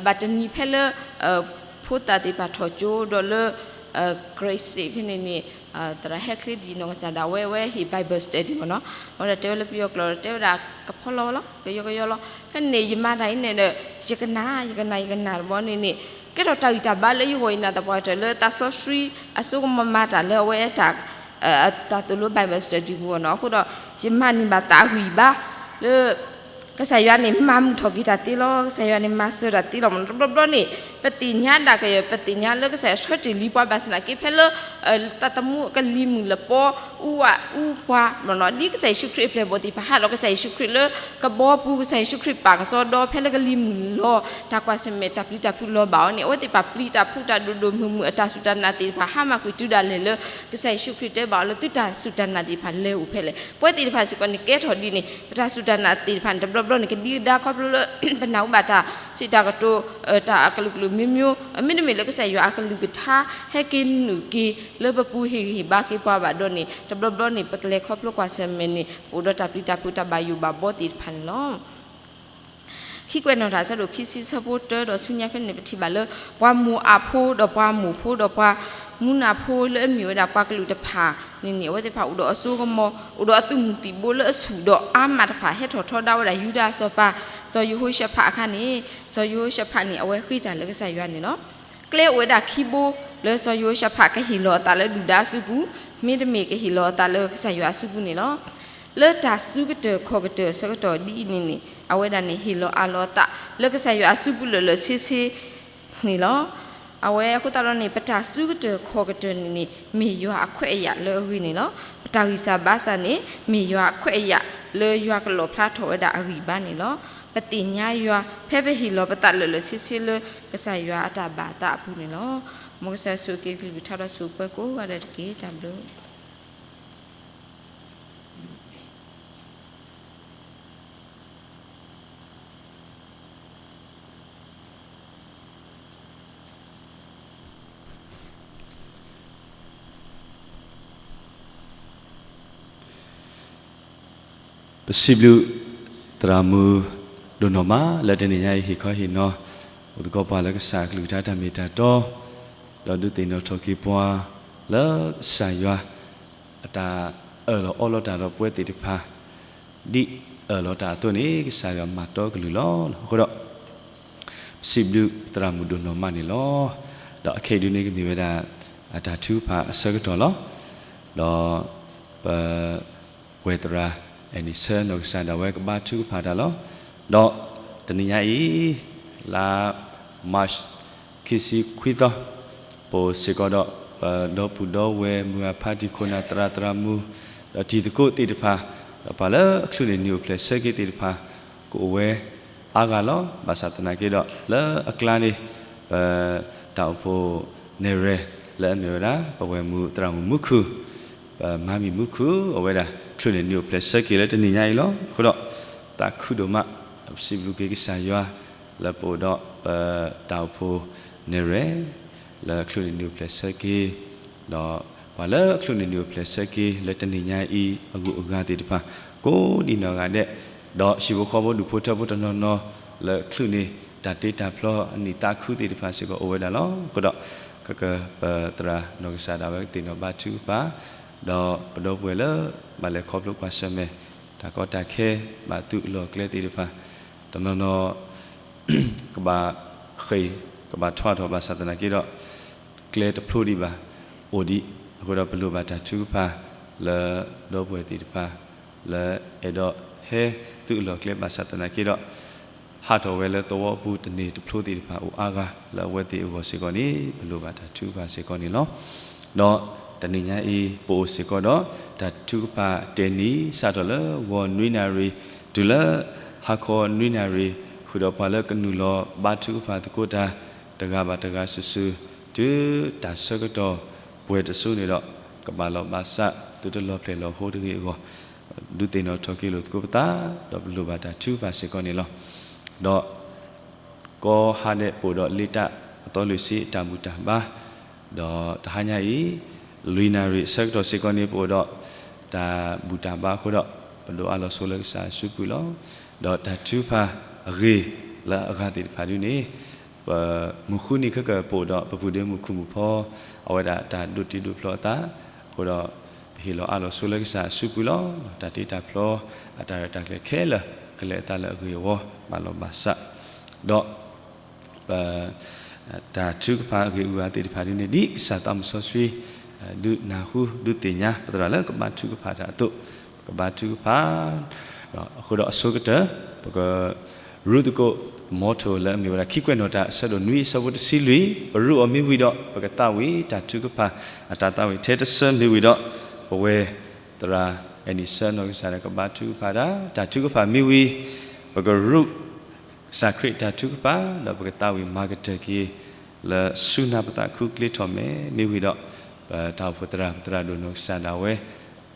ဘၣ်တနံၤဖဲလၢ ဖိသၣ်သ့ၣ်တဖၣ်ထီၣ်ကၠိဒီးလၢ grade six ဖဲန့ၣ်န့ၣ် သရၣ်ဟဲချ့ဒံးနီၢ်ကစၢ်ဒၣ်ဝဲ အဝဲဟ့ၣ် Bible study မ့ၢ်နီၤ အဝဲဒၣ်တဲဝဲလၢပယီၤကျိာ် တဲဝဲဒၣ်ကဖီလီၤဝဲလီၤ ကယီကယီလီၤ. ဖဲန့ၣ် ယမၤတၢ်အံၤန့ၣ်ဒီး ယကနၣ် ယကနၣ် ယကနၣ်တဘျီန့ၣ်န့ၣ် ကဲထီၣ်တၢ်ဂံၢ်တၢ်ဘါလၢယဂီၢ် ယနာ်သပှၢ်ကတၢၢ်လၢသးစီဆှံအစိကမီၤမၤတၢ်လၢအဝဲတၢ် တၢ်သိၣ်လိ Bible study ပူၤအီၤနီၤ. အဃိဒီး ယမၤန့ၢ်ဘၣ်သးအဂံၢ်ဘါ လၢ ကစၢ်ယွၤန့ၣ် မၤမုာ်ထီၣ်က့ၤတၢ်သ့လီၤ. ကစၢ်ယွၤန့ၣ် မၤစၢၤတၢ်သ့လီၤမ့ၢ်နီၤ. တဘျီဘျီန့ၣ် ပသ့ၣ်ညါဒၣ်ကယဲၢ် ပသ့ၣ်ညါလၢကစၢ်ယွၤဆှၢတ့ၢ်လံပှၤ ဘၣ်ဆၣ်သနာ်က့ ဖဲလၢ သးသမူကလံၤမုၢ်လပီ အူအူပှၤမ့ၢ်နီၤ ဒ်ကစၢ်ယ့ၣ်ၡူးခရံာ်အပျဲၢ်အဘီၣ်သ့ၣ်တဖၣ် ဟးဒီးကစၢ်ယ့ၣ်ၡူးခရံာ်လၢကဘီပူၤ ကစၢ်ယ့ၣ်ၡူးခရံာ်ပာ်ကစီဒီ ဖဲလၢကလံၤမုၢ်လီၤ တၢ်ကွၢ်ဆၢၣ်မဲာ်တၢ်ပျံၤတၢ်ဖုးလီၤဘၣ်အီၤန့ၣ် အဝဲသ့ၣ်တဖၣ်ပျံၤတၢ်ဖုးတၢ်ဒိၣ်ဒိၣ်မုၢ်မုၢ် အတၢ်စူၢ်တၢ်နာ်သ့ၣ်တဖၣ် ဟါမၢ်ကွံာ်တုၤဒၣ်လဲာ်လၢ ကစၢ်ယ့ၣ်ၡူးခရံာ်တဲဘၣ်အီၤလၢ သုတၢ်စူၢ်တၢ်နာ်သ့ၣ်တဖၣ်လဲၤအိၣ်ဖဲလဲၣ်. ပဝဲသ့ၣ်တဖၣ်စ့ၢ်ကီးန့ၣ် ကဲထီၣ်ဒ်န့ၣ် ပတၢ်စူၢ်တၢ်နာ်သ့ၣ်တဖၣ်န့ၣ် တဘျီဘျီန့ၣ် ကဒံကဒါခီဖျိလၢ ပနၢ်ဟူဘၣ်တၢ်စံးတၢ်ကတိၤ တၢ်အကလုာ်ကလုာ်မ့ၢ်မ့ၢ် မ့တမ့ၢ်လၢကစၢ်ယွၤအကလုၢ်ကထါ ဟဲက့ၤနုာ်က့ၤလၢပပူၤ ဟ့ၣ်ဂံၢ်ဟ့ၣ်ဘါက့ၤပှၤဘၣ်ဒီးန့ၣ် တဘျီဘျီန့ၣ် ပကလဲၤခီဖျိကွၢ်ဆၢၣ်မဲာ်န့ၣ် ပအိၣ်ဒီးတၢ်ပျံၤတၢ်ဖုးတၢ်ဘၣ်ယိၣ်ဘၣ်ဘီသ့ၣ်တဖၣ်န့ၣ်လီၤ. ခံကွဲးနီၣ်တၢ်ဆၢဒိၣ်ခံဆံဆၢဖိတၢဒီးဆူညါဖဲန့ၣ် ပထံၣ်ဘၣ်လၢ ပှၤမိၤအၤဖိဒီးပှၤမိၣ်ဖိဒီးပှၤမူနၤဖိလၢအမ့ၢ်ဝဲဒၣ်ပှၤကလုာ်တဖၣ်န့ၣ်န့ၣ် အဝဲသ့ၣ်တဖၣ်အိၣ်ဒီးအစိကမီၤ အိၣ်ဒီးအသုးမုၢ်သံၣ်ဘိလၢအဆူၣ်ဒီးအါမးတဖၣ် ဟဲထီၣ်ထီဒါဝဲဒၣ်ယူဒၤအစီၤပၤ စီၤယဟိၤၡဖးအခါန့ၣ် စီၤယဟိၤၡဖးန့ၣ် အဝဲဃ့တၢ်လၢကစၢ်ယွၤန့ၣ်လီၤ. ကျဲအိၣ်ဝဲဒၣ်ခံဘိ လၢစီၤယဟိၤၡဖးကဟ့ၣ်လီၤအသးလၢဒုၣ်ဒါအစုပူၤ မ့တမ့ၢ်ကဟ့ၣ်လီၤအသးလၢကစၢ်ယွၤအစုပူၤန့ၣ်လီၤ. လၢတၢ်စုကတၢၢ်ခီၣ်ကတၢၢ်အဆၢကတီၢ်ဒ်အံၤန့ၣ်န့ၣ် အဝဲဒၣ်န့ၣ် ဟ့ၣ်လီၤအးလီၤအသးလၢကစၢ်ယွၤအစုပူၤလၢာ်လၢာ်ဆ့ဆ့န့ၣ်လီၤ. အဝဲအဃိသတးဒီးန့ၣ် ပတၢ်စုကတၢၢ်ခီၣ်ကတၢၢ်န့ၣ်န့ၣ် မ့ၢ်ယွၤအခွဲးအယာ်လၢအဂ့ၤန့ၣ်လီၤ. ပတၢ်ဂံၢ်စၢ်ဘါစၢ်န့ၣ် မ့ၢ်ယွၤအခွဲးအယာ်လၢယွၤကလီၣ်ဖျါထီၣ်ဝဲဒၣ်အဂံၢ်ဘါန့ၣ်လီၤ. ပသ့ၣ်ညါယွၤ ဖဲပဟ့ၣ်လီၤပသးလၢာ်လၢာ်ဆ့ဆ့လၢကစၢ်ယွၤအတၢ်ဘၣ်အသးအပူၤန့ၣ်လီၤ. မ်ကစၢ်ယွၤဆိၣ်ဂ့ၤက့ၤကလုၢ်ကထါဒီးဆိၣ်ဂ့ၤပှၤကိးဂၤဒဲးတက့ၢ်. တၢ်ဘျုး စံးဘျုးသရၣ်မုၣ်ဒိၣ်နီၢ်မး လၢတနံၤညါအံၤဟ့ၣ်ခီဟ့ၣ်နီၤ အိၣ်သကိးပှၤလၢကစၢ်အကလုၢ်ကထါတၢ်မ့ၢ်တၢ်တီ ဒီးဒုးသ့ၣ်နီၣ်ထီၣ်က့ၤပှၤလၢကစၢ်ယွၤ အတၢ်အၢၣ်လီၤအီလီၤတၢ်ဒီးပဝဲသ့ၣ်တဖၣ် ဒ်အၢၣ်လီၤတၢ်အသိးန့ၣ် ကစၢ်ယွၤမၤတီကလုၢ်လီၤ. အဃိဒီး စံးဘျုးသရၣ်မုၣ်ဒိၣ်နီၢ်မးန့ၣ်လီၤ. ဒီးအခဲအံၤဒုန့ၣ်ကမ့ၢ်ဝဲဒၣ် အတၢ်ထုကဖၣ်အဆၢကတီၢ်လီၤ. ဒီးပ ပဝဲၢ်သရၣ် အဲၣ်နံၣ်ဆၢနီၢ်ကစၢ်ဒၣ်ဝဲကဘါထုကဖၣ်တၢ်လီၤ. ဒီးတနံၤညါအံၤ လါ March ခံဆံခွံသီ ပအိၣ်စ့ၢ်ကီးဒီး ပဒီပုၢ်ဒီဝဲၢ်မုၢ်အဖါတံၢ်ခိၣ်နၢ်သရၣ်သရၣ်မုၣ် ဒီးတံၤသကိးသ့ၣ်တဖၣ် ဒီးပှၤလၢအချုးန့ၢ်နံၣ်အိၣ်ဖျဲၣ်ဆၢက့ၤသ့ၣ်တဖၣ် ကအိၣ်ဝဲအါဂၤလီၤ. ဘၣ်ဆၣ်သနာ်က့ဒီး လၢအကျါန့ၣ် ပတၢ်အိၣ်ဖှိၣ်နဲၣ်ရွဲၣ် လၢအမ့ၢ်ဝဲဒၣ် ပဝဲၢ်မုၢ်သရၣ်မုၣ်မူခိၣ် ပမါမံၤမူခိၣ် အဝဲဒၣ် ချုးန့ၢ်နံၣ်အိၣ်ဖျဲၣ်ဆၢက့ၤလၢတနံၤညါအံၤလီၤ. အဃိဒီး သးခုဒိၣ်မး ဒီးပစံးဘျုးက့ၤကစၢ်ယွၤ လၢပအိၣ်ဒီးပတၢ်အိၣ်ဖှိၣ်နဲၣ်ရွဲၣ် လၢချုးန့ၢ်နံၣ်အိၣ်ဖျဲၣ်ဆၢက့ၤ ဒီးပှၤလၢအချုးန့ၢ်နံၣ်အိၣ်ဖျဲၣ်ဆၢက့ၤ လၢတနံၤညါအံၤ အဂုၤအဂၤသ့ၣ်တဖၣ် ကိးဒံးနီၢ်ဂၤဒဲး ဒီးဟံၣ်ဖိဃီဖိဒူၣ်ဖိထၢဖိတနီၤနီၤ လၢချုးန့ၢ်တၢ်တ့တၢ်ဖျီအနံၣ်သးခုသ့ၣ်တဖၣ်စ့ၢ်ကီးအိၣ်ဝဲဒၣ်လီၤ. အဃိဒီး ကကပသရၣ်နီၢ်ကစၢ်ဒၣ်ဝဲကသ့ၣ်နီၣ်ဘါထုကဖၣ် ဒီးပဒီပုၢ်ဝဲၢ်လၢ ဘၣ်လဲၤခီဖျိကွၢ်ဆၢၣ်မဲာ် တၢ်ကီတၢ်ခဲ ဘၣ်သုးအလီၢ်အကျဲသ့ၣ်တဖၣ် တနီၤနီၤ ကဘၣ်ဃ့ၢ် ကဘၣ်ထွါထီၣ်ဘၣ်ဆၣ်သနာ်က့ဒီး ကျဲတဖျိဒံးဘၣ် အိၣ်ဒံး အဃိဒီးပလိၣ်ဘၣ်တၢ်ထုကဖၣ် လၢဒီပုၢ်ဝဲၢ်သ့ၣ်တဖၣ် လၢအဲၣ်ဒိးဟဲသုးအလီၢ်အကျဲဘၣ်ဆၣ်သနာ်က့ဒီး ဟးထီၣ်ဝဲလၢသဝီပူၤတန့ၢ်တဖျိသ့ၣ်တဖၣ်အိၣ်အါဂၤ လၢအဝဲသ့ၣ်အဂီၢ်စ့ၢ်ကီးန့ၣ် ပလိၣ်ဘၣ်တၢ်ထုကဖၣ်စ့ၢ်ကီးန့ၣ်လီၤ. ဒီးတနံၤညါအံၤ ပအိၣ်စ့ၢ်ကီးဒီး တၢ်ထုကဖၣ်တဲာ်နံၤ စးထီၣ်လၢဂီၤနွံနၣ်ရံၣ် တုၤလၢဟါခီနွံနၣ်ရံၣ် ဃုာ်ဒီးပှၤလၢကနုာ်လီၤဘါထုကဖၣ်သကိးတၢ် တဂၤဘၣ်တဂၤစုာ်စုာ် တုၤတၢ်ဆၢကတီၢ်ပှဲၤတစိၤန့ၣ်ဒီး ကဘၣ်လီၤဘၣ်စး သုတလီၤဖျဲၣ်လီၤဟိတဂ့ၤအဂီၢ် ဒုးသ့ၣ်နီၣ်ထီၣ်က့ၤလိာ်သကိးပသး ဒီးပလိၣ်ဘၣ်တၢ်ထုကဖၣ်စ့ၢ်ကီးန့ၣ်လီၤ. ဒီး ကီဟါဒဲးပအိၣ်ဒီးလ့တၢ်အသီလွံၢ်ဆံအတၢ်ဘူၣ်တၢ်ဘါ ဒီးတဟါညါအံၤ လွံၢ်နၣ်ရံၣ်အဆၢကတီၢ်စ့ၢ်ကီးန့ၣ် ပအိၣ်ဒီးတၢ်ဘူၣ်တၢ်ဘါအဃိဒီး ပဒိးအးလီၤဆိလၢကစၢ်အစုပူၤလီၤ. ဒီးတၢ်ထုကဖၣ်အဂ့ၢ်လၢအဂၤသ့ၣ်တဖၣ်ဒ်န့ၣ် ပမုၢ်ဃုနံၤခဲကပအိၣ်ဒီး ပပုၢ်ဒ့မုၣ်ခုၣ်မုၣ်ဖီ အဝဲဒၣ်တၢ်ဒိးတ့ဒိးဖျီအသး အဃိဒီး ပဟ့ၣ်လီၤအးလီၤဆိလၢကစၢ်အစုပူၤလီၤ. တၢ်တ့တၢ်ဖျီ အတၢ်ရဲၣ်တၢ်ကျဲၤခဲလၢာ် ကလဲၤအသးလၢအဂ့ၤအဝီ ဘၣ်လီၤဘၣ်စး ဒီး ပ တၢ်ထုကဖၣ်အဂ့ၢ်အဂၤသ့ၣ်တဖၣ်ဒ်န့ၣ် ဒ်ကစၢ်သးမုၣ်စီဆှံ ဒုးနၢ်ဟူ ဒုးသ့ၣ်ညါ ပသရၣ်လၢကဘါထုကဖၣ်တၢ်အသိး ကဘါထုကဖၣ် ဒီးအဃိဒီးအဆိကတၢၢ် ပက ရူၢ်သကိး မီထိၣ်လၢအမ့ၢ်ဝဲဒၣ် ခံကွဲးနီၣ်တၢ်အဆၢဒိၣ်နွံအဆၢဖိတဆံလွံၢ် ပရူၢ်အီၤမ့ၢ်ဝံၤဒီး ပကသးဝံၣ်တၢ်ထုကဖၣ် အတၢ်သးဝံၣ်ထဲတဆၢမ့ၢ်ဝံၤဒီး ပဝဲသရၣ်အဲၣ်နံၣ်ဆၢနီၢ်ကစၢ်ဒီးကဘါထုကဖၣ်တၢ် တၢ်ထုကဖၣ်မ့ၢ်ဝံၤ ပကရူၢ် ကစၢ်ခရံာ်တၢ်ထုကဖၣ် ဒီးပကသးဝံၣ်မၤကတၢၢ်က့ၤ လၢဆူနၢ်ပသးခူကျ့ထီၣ်မဲာ် မ့ၢ်ဝံၤဒီး ပတၢ်အိၣ်ဖှိၣ်သရၣ် ပသရၣ်ဒိၣ်နီၢ်ကစၢ်ဒၣ်ဝဲ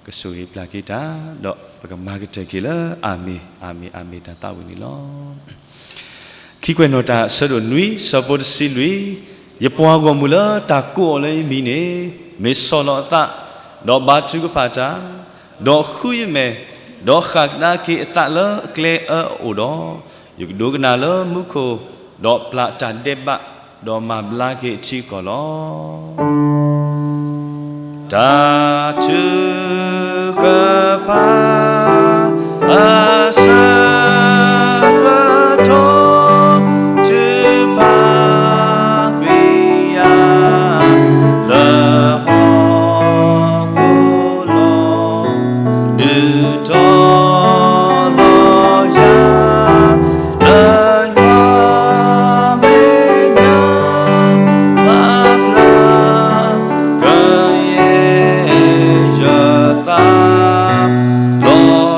ကဆိၣ်ဂ့ၤပျၢ်က့ၤတၢ် ဒီးပကမၤကတၢၢ်က့ၤလၢအၤမ့ၣ် အၤမ့ၣ် အၤမ့ၣ်တၢ်သးဝံၣ်န့ၣ်လီၤ. ခံကွဲးနီၣ်တၢ်အဆၢဒိၣ်နွံ ဆၢဖိတဆံလွံၢ် ယပှၤဂီၢ်မုၢ်လၢတၢ်ကိးအီၤလၢယမံၤန့ၣ် မ့ၢ်ဆီၣ်လီၤအသး ဒီးဘါထုကဖၣ်တၢ် ဒီးဃုယမဲာ် ဒီးဃၣ်ကဒါက့ၤအသးလၢအကျဲအၢအအိၣ်ဒီး, ယကဒိကနၣ်လၢမူခိၣ်, ဒီးပျၢ်တၢ်ဒဲးဘး, ဒီးမၤဘျါက့ၤအထံအကီၢ်လီၤ. တၢ်ထုကဖၣ် အဆၢကတီၢ် ထုကဖၣ် ကံယၤ လၢဟီၣ်ခိၣ်လီၤ. ဒုးထီၣ်လီၤယၤ လၢယွၤမဲာ်ညါ ပာ်ဖျါ ကယဲၢ်ယသး လီၤ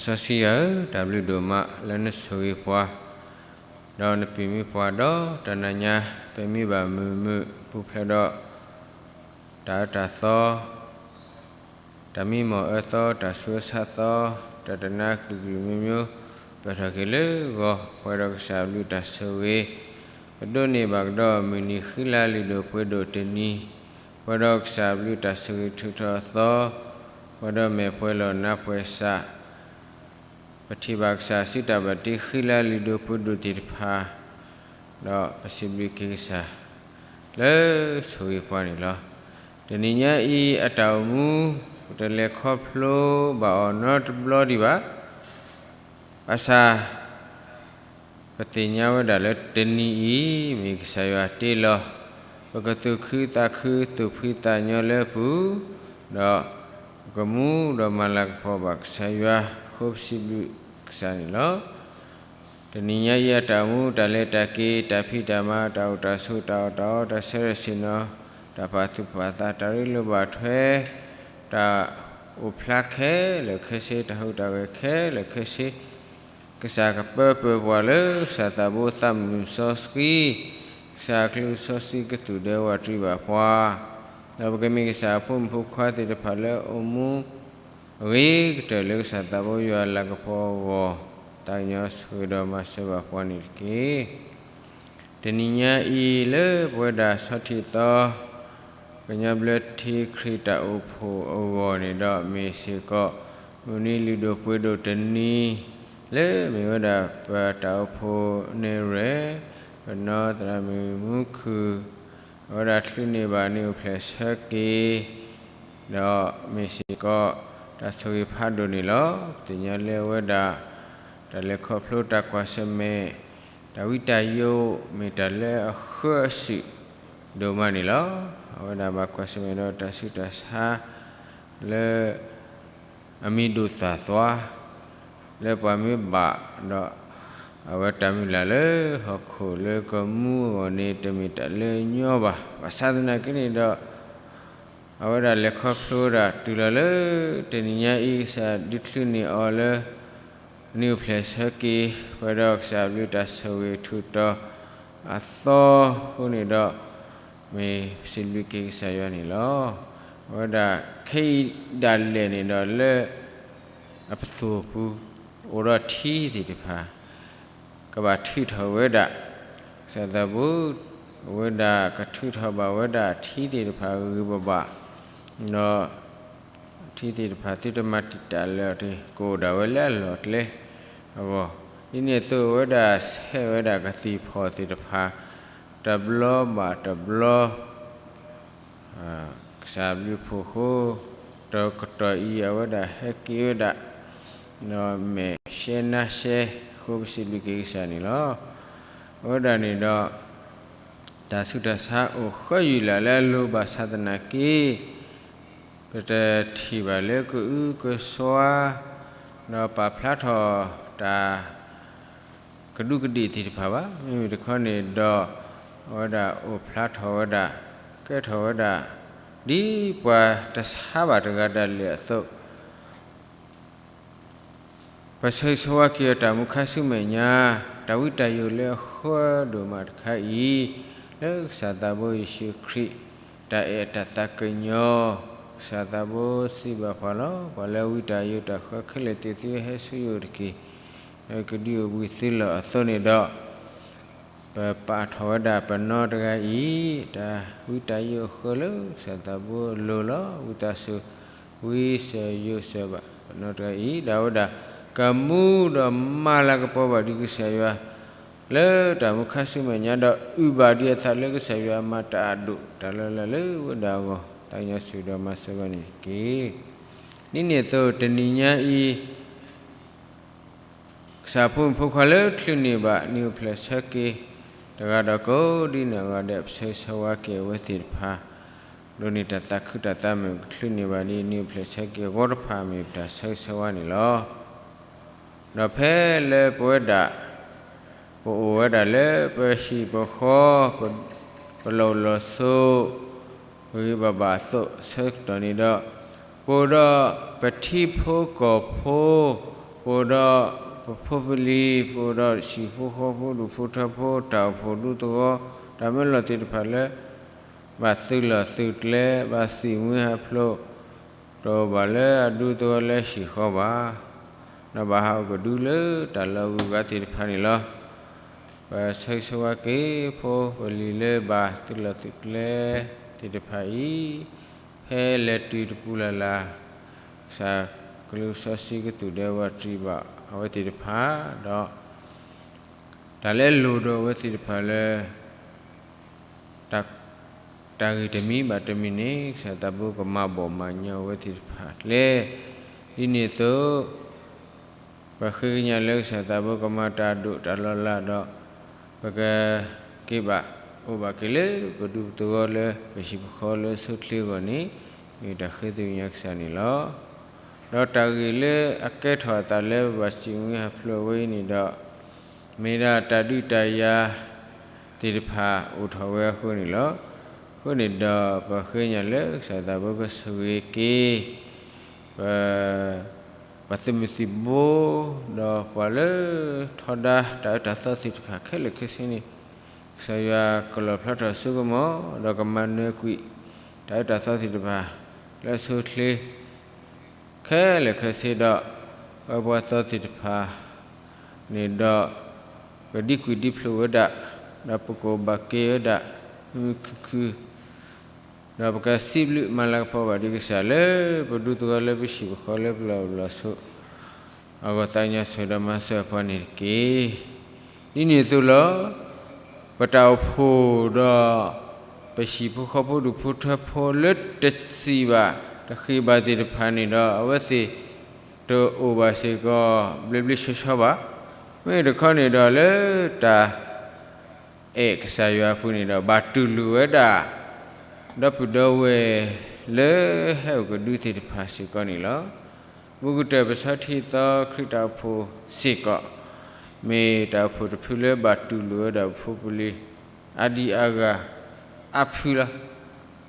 စီဆှံယွၤဧၢ, တၢ်ဘျုးဒိၣ်မးလၢနဆိၣ်ဂ့ၤပှၤ, ဒီးနပာ်မူပှၤဒီးတနၤညါ, ပမ့ၢ်ဘၣ်မုာ်မုာ်ပူၤဖျဲးဒီး တၢ်အၢတၢ်သီ, တၢ်မံမီၢ်အၢသီ, တၢ်ဆူးအၢဆါသီ, တၢ်တနါကလုာ်ကလုာ်မံမံ, ပၢၢ်ထီၣ်က့ၤလၢဂီၤ, ပှဲၤဒီးကစၢ်ဘျုးတၢ်ဆိၣ်ဂ့ၤ, ပဒိးန့ၢ်ဘၣ်ကဒီးမုၢ်နံၤဃံလၤလုၢ်ဒိၣ်ပှ့ၤဒိၣ်တနံၤ, ပှဲၤဒီးကစၢ်ဘျုးတၢ်ဆိၣ်ဂ့ၤထုးထီၣ်အသီ, ပှဲၤဒီးမဲာ်ပှဲၤလီၢ်နါပှဲၤစး ပထံၣ်ဘၣ်ကစၢ်စုတၢ်ဘၣ်တ့ဃံလၤလုၢ်ဒိၣ်ပှ့ၤဒိၣ်သ့ၣ်တဖၣ်, ဒီးပစံးဘျုးက့ၤကစၢ်လၢဆိၣ်ဂ့ၤပှၤန့ၣ်လီၤ. တနံၤညါအံၤအတၢ်အိၣ်မူ, ပတလဲၤခီဖျိဘၣ်အီၤနီတဘျီဒံးဘၣ်. ဘၣ်ဆၣ် ပသ့ၣ်ညါဝဲဒၣ်လၢတနံၤအံၤ မ့ၢ်ကစၢ်ယွၤတ့လီၤ, ပကသူၣ်ခုသးခု သူၣ်ဖှံသးညီလၢအပူၤ, ဒီးပကမူဒီးမၤလၤကပီၤဘၣ်ကစၢ်ယွၤ, အဃိပစံးဘျုးကစၢ်န့ၣ်လီၤ. တနံၤညါအံၤအတၢ်အိၣ်မူ တၢ်လဲၤတၢ်က့ၤ တၢ်ဖံးတၢ်မၤ တၢ်အိၣ်တၢ်ဆိး တၢ်အီၣ်တၢ်အီ တၢ်ဆၢထၢၣ်ဆ့ၣ်နီၤ, တၢ်ပာ်သူၣ်ပာ်သး တၢ်ရ့လိာ်ဘၣ်ထွဲ, တၢ်အိၣ်ဖျါခဲလၢာ်ခဲဆ့, တၢ်ဟူးတၢ်ဂဲၤခဲလၢာ်ခဲဆ့, ကစၢ်ကပၢပၢၢ်ပှၤလၢကစၢ်သးဘိသးမုၢ်စီဆှံ, ကစၢ်အကလူးစီဆှံကသူၣ်ဒဲဝးတံၢ်ဘၣ်ပှၤ, ဒီးပကမ့ၢ်ကစၢ်အဖိမုၣ်ဖိခွါသ့ၣ်တဖၣ်လၢအအိၣ်မူ အဂ့ၤကတၢၢ်လၢကစၢ်သးဘိယွၤလၤကပီၤအဂီၢ်, သးကညီၤဆိၣ်ဂ့ၤဒီးမၤစၢၤဘၣ်ပှၤန့ၣ်တက့ၢ်. တနံၤညါအံၤလၢပဝဲဒၣ်ဆီထံၣ်သီ ကညီဘျၢထံခရံာ်တၢ်အိၣ်ဖှိၣ်အဂီၢ်န့ၣ်ဒီး မ့ၢ်စ့ၢ်ကီး မုၢ်နံၤလုၢ်ဒိၣ်ပှ့ၤဒိၣ်တနံၤ လၢမ့ၢ်ဝဲဒၣ်ပတၢ်အိၣ်ဖှိၣ်နဲၣ်ရွဲၣ် ပနီၢ်သရၣ်မုၣ်မူခုၣ် အဝဲဒၣ်ချုးန့ၢ်ဘၣ်နံၣ်အိၣ်ဖျဲၣ်ဆၢက့ၤ ဒီးမ့ၢ်စ့ၢ်ကီး တၢ်ဆိၣ်ဂ့ၤဖးဒိၣ်န့ၣ်လီၤ. ပသ့ၣ်ညါလၢအဝဲဒၣ် တၢ်လဲၤခီဖျိတၢ်ကွၢ်ဆၢၣ်မဲာ် တၢ်ဝံတၢ်ယိး မ့ၢ်တၢ်လၢအဃၢအစုးဒိၣ်မးန့ၣ်လီၤ. အဝဲဒၣ်ဘၣ်ကွၢ်ဆၢၣ်မဲာ်ဒီးတၢ်ဆူးတၢ်ဆါ လၢ အမံၤဒိၣ်သၣ်သွါ လၢပှၤမ့ၢ်ဘၣ်ဒီး အဝဲတၢ်မုၢ်လၢ်လၢဟီၣ်ခိၣ်လၢကမူအဂီၢ်န့ၣ် တမ့ၢ်တၢ်လၢညီဘၣ်. ဘၣ်ဆၣ်သနာ်က့န့ၣ်ဒီး အဝဲဒၣ်လဲၤခီဖျိဝဲဒၣ်တုၤလီၤလၢ တနံၤညါအံၤ ကစၢ်ဒုးချုးန့ၢ်အီၤလၢ နံၣ်အိၣ်ဖျဲၣ်ဆၢက့ၤ ပှဲၤဒီးကစၢ်ဘျုးတၢ်ဆိၣ်ဂ့ၤထူးတီၤအသီအဃိန့ၣ်ဒီး မ့ၢ်စံးဘျုးက့ၤကစၢ်ယွၤန့ၣ်လီၤ. အဝဲဒၣ်ခဲအံၤဒၣ်လဲာ်န့ၣ်ဒီးလၢ အပသိၣ်ပူၤ အိၣ်ဒီးထံသ့ၣ်တဖၣ် ကဘၣ်ထုးထီၣ်ဝဲဒၣ် ကစၢ်သးဘိ အဝဲဒၣ်ကထုးထီၣ်ဘၣ်ဝဲဒၣ်ထံသ့ၣ်တဖၣ်ဂ့ၤဂ့ၤဘၣ်ဘၣ် ဒီး ထံသ့ၣ်တဖၣ်သုတမၤတံာ်တာ်လၢာ်တဂ့ၤ ကအိၣ်ဒၣ်ဝဲလၢအလီၢ်ကျဲအဂီၢ်, ဒ်န့ၣ်အသိးအဝဲဒၣ်ဆဲးဝဲဒၣ်ကသံၣ်ဖီၣ်သ့ၣ်တဖၣ် တဘျီဘၣ်တဘျီ ကစၢ်ဘျုးဖှိၣ်အဃိ တကတီၢ်အံၤအဝဲဒၣ်ဟဲက့ၤဝဲဒၣ် ဒီးမဲာ်ရှဲနါရှဲအဃိ ပစံးဘျုးက့ၤကစၢ်န့ၣ်လီၤ. အဝဲဒၣ်န့ၣ်ဒီး တၢ်ဆူးတၢ်ဆါအိၣ်ဃၢယုၢ်လၢ်လၢအလိၤဘၣ်ဆၣ်သနာ်က့ ပတထံၣ်ဘၣ်လၢကအုကစွါ ဒီးပာ်ဖျါထီၣ်တၢ် ကဒူးကဒ့ၣ်သ့ၣ်တဖၣ်ဘၣ်. မ့မ့ၢ်တခီန့ၣ်ဒီး အဝဲဒၣ်အိၣ်ဖျါထီၣ်ဝဲဒၣ် ကဲထီၣ်ဝဲဒၣ် ဒ်ပှၤတဆါဘၣ်တဂၤဒၣ်လဲာ်အသိး ပဆၢဂ့ၤဆၢဝါက့ၤအီၤတၢ်မူခါဆူမဲာ်ညါ တၢ်ဝံတၢ်ယိးလၢအဃၢဒိၣ်မးတခါအံၤ လၢကစၢ်သးဘိယ့ၣ်ၡူးခရံာ် တၢ်အဲၣ်တၢ်သးကညီၤ ကစၢ်သးဘိစံးဘၣ်ပှၤလီၤ. ပှၤလၢဝံတၢ်ယိးတၢ်ဃၢခဲလၢာ်သ့ၣ်သုဟဲဆူယအိၣ်တက့ၢ် ဒီးကဒုးအိၣ်ဘှံးသုလီၢ်အသိးန့ၣ်ဒီး ပပာ်ထီၣ်ဝဲဒၣ်ပနီတဂၤအံၤ တၢ်ဝံတၢ်ယိးအဃၢလၢကစၢ်သးဘိအလိၤလီၤ. ဝံသးစူၤ ဝံစၢၤယိးစၢၤဘၣ်ပနီတဂၤအံၤ ဒီးအဝဲဒၣ်ကမူဒီးမၤလၤကပီၤဘၣ်ဒံးကစၢ်ယွၤ လၢတၢ်မူခါဆူမဲာ်ညါဒီး အုၣ်ဘၣ်ဒံးအသးလၢကစၢ်ယွၤမၤတၢ်အဒိၣ်တၢ်လၢလၢ်လၢဝဲဒၣ်အဂီၢ် သးကညီၤဆိၣ်ဂ့ၤဒီးမၤစၢၤဘၣ်န့ၣ်တက့ၢ်. ဒ်န့ၣ်အသိးတနံၤညါအံၤ ကစၢ်ဖိမုၣ်ဖိခွါလၢချုးန့ၢ်ဘၣ်နံၣ်အိၣ်ဖျဲၣ်ဆၢက့ၤ တဂၤဒီးကိးဒ်န့ၣ်အဂီၢ်ဒဲး ပဆၢဂ့ၤဆၢဝါက့ၤအဝဲသ့ၣ်တဖၣ် ဒိးန့ၢ်တၢ်သးခုတၢ်သးမုာ် ကချုးန့ၢ်ဘၣ်ဒ်နံၣ်အိၣ်ဖျဲၣ်ဆၢက့ၤအဂီၢ်တဖၣ် မ့ၢ်ပတၢ်ဆၢဂ့ၤဆၢဝါန့ၣ်လီၤ. ဒီးဖဲလၢပဝဲဒၣ် ပအိၣ်ဝဲဒၣ်လၢပဟံၣ်ပဃီ ပလီၢ်အိၣ်လီၢ်ဆိး ဂ့ၤဂ့ၤဘၣ်ဘၣ်အသိး အဆၢကတီၢ်န့ၣ်ဒီး ပအိၣ်ဒီးပထံဖိကီၢ်ဖိ ပအိၣ်ဒီးပဖိပလံၤ, ပအိၣ်ဒီးဟံၣ်ဖိဃီဖိ ဒူၣ်ဖိထၢဖိ, တၢ်အိၣ်ဖှိၣ်ဒူသဝီ, တၢ်မၢလီၢ်သ့ၣ်တဖၣ်လၢ ဘၣ်သုးလီၢ်သုးကျဲ, ဘၣ်သံၣ်မှံဟးဖျိး, တအိၣ်ဘၣ်လၢအဒူသဝီလၢဟံၣ်ဃီဘၣ်, ဒီးဘၣ်ဟးအိၣ်ကဒုလၢတၢ်လီၢ်ဂုၤဂၤသ့ၣ်တဖၣ်န့ၣ်လီၤ. ပဆၢဂ့ၤဆၢဝါက့ၤ ဖိပလံၤလၢဘၣ်သုးလီၢ်သုးကျဲသ့ၣ်တဖၣ်အံၤ, ဖဲလဲၤတုၤတပူၤလၢ်လၢ်, ကစၢ်ကလူးစီဆှံကသူၣ်ဒဲဝးတံၢ်ဘၣ်အဝဲသ့ၣ်တဖၣ်, ဒီး တၢ်လၢအလိၣ်ဒီးအဝဲသ့ၣ်တဖၣ်လၢ တၢ်ဂ့ၢ်တမံၤဘၣ်တမံၤန့ၣ် ကစၢ်သးဘိကမၤဘီၣ်မၤညီအဝဲသ့ၣ်တဖၣ်ကျဲ, ဒ်န့ၣ်အသိး ပဃ့ကညးလၢကစၢ်သးဘိကမၤတၢ်ဒိၣ်တၢ်လီၤလးဒီး ပကက့ၤဘၣ်အိၣ်ဘၣ်က့ၤလၢပဒူပသဝီလၢပဟံၣ်ပဃီလၢအဆိအချ့အဂီၢ်န့ၣ် မ့ၢ်တၢ်ဃ့သ့ၣ်ညါကစၢ်န့ၣ်လီၤ. ဒီးတၢ်ဂ့ၢ်လၢအကဲထီၣ်အသးလၢပဘၣ်သံၣ်မှံဟးဖျိးဝဲအံၤန့ၣ်ဒီး မ့ၢ်ဒၣ်တၢ်ဒုးတၢ်ယၤသ့ၣ်တဖၣ်အိၣ်ထီၣ်ဝဲအဃိန့ၣ်လီၤ. အဃိန့ၣ်ဒီး ပဃ့ကညးလၢကစၢ်သးဘိကဆိၣ်ဂ့ၤက့ၤ ပ ပှၤသုးမုၢ်သံၣ်ဘိ ဒီးပှၤလၢထီဒါတၢ်အၢတၢ်သီသ့ၣ်တဖၣ်ခဲလၢာ်ခဲဆ့န့ၣ်, ကစၢ်ယွၤကလီၣ်ဖျါထီၣ်စိကမီၤ ဒီးကမၤနၢၤကွံာ် တၢ်အၢတၢ်သီသ့ၣ်တဖၣ် လၢအဆိအချ့ ခဲလၢာ်ခဲဆ့ဒီး ပှၤသီသ့ၣ်တဖၣ်န့ၣ်ဒီး ပဒံကွံာ်ဒံဖျိးဝဲဒၣ်, ဒီးပကအိၣ်ဘၣ်က့ၤဝဲဒၣ် မုာ်မုာ်ခုၣ်ခုၣ် ဒီးပကစံးဘျုးမၤလၤကပီၤဘၣ်ဒံးကစၢ်လၢ ပဒူသဝီလၢပဟံၣ်ပဃီလၢပလီၢ်အိၣ်လီၢ်ဆိး အဂီၢ်သးကညီၤဆိၣ်ဒီးမၤစၢၤပှၤန့ၣ်တက့ၢ်. ဒ်န့ၣ်အသိးလီၤ. ပတၢ်အိၣ်ဖှိၣ်ဒီး ပဟံၣ်ဖိဃီဖိဒူၣ်ဖိထၢဖိလၢတစံးဘၣ်တဃ့ၢ်ဘၣ်သ့ၣ်တဖၣ်န့ၣ်ဒီး အဝဲသ့ၣ်တအိၣ်ဘၣ်စ့ၢ်ကီး ဘျ့ဘျ့ဆှီဆှီဘၣ်. မ့ၢ်တခီန့ၣ်ဒီးလၢတၢ် အဲၣ်ကစၢ်ယွၤအပူၤန့ၣ်ဒီး ဘၣ်တူၢ်လိာ်ဝဲဒၣ် ဒီပုၢ်ဒီဝဲၢ်လၢဟဲအိၣ်ကဒုသ့ၣ်တဖၣ်စ့ၢ်ကီးန့ၣ်လီၤ. ဘူးကတၢၢ်ပဆီထံသီခရံာ်တၢ်အိၣ်ဖှိၣ်စ့ၢ်ကီး မ့ၢ်တၢ်အိၣ်ဖှိၣ်တဖုလၢဘၣ်တူၢ်လိာ်ဝဲဒၣ်ပဖိပလံၤ အါဒံအါဂၤအါဖုလီၤ.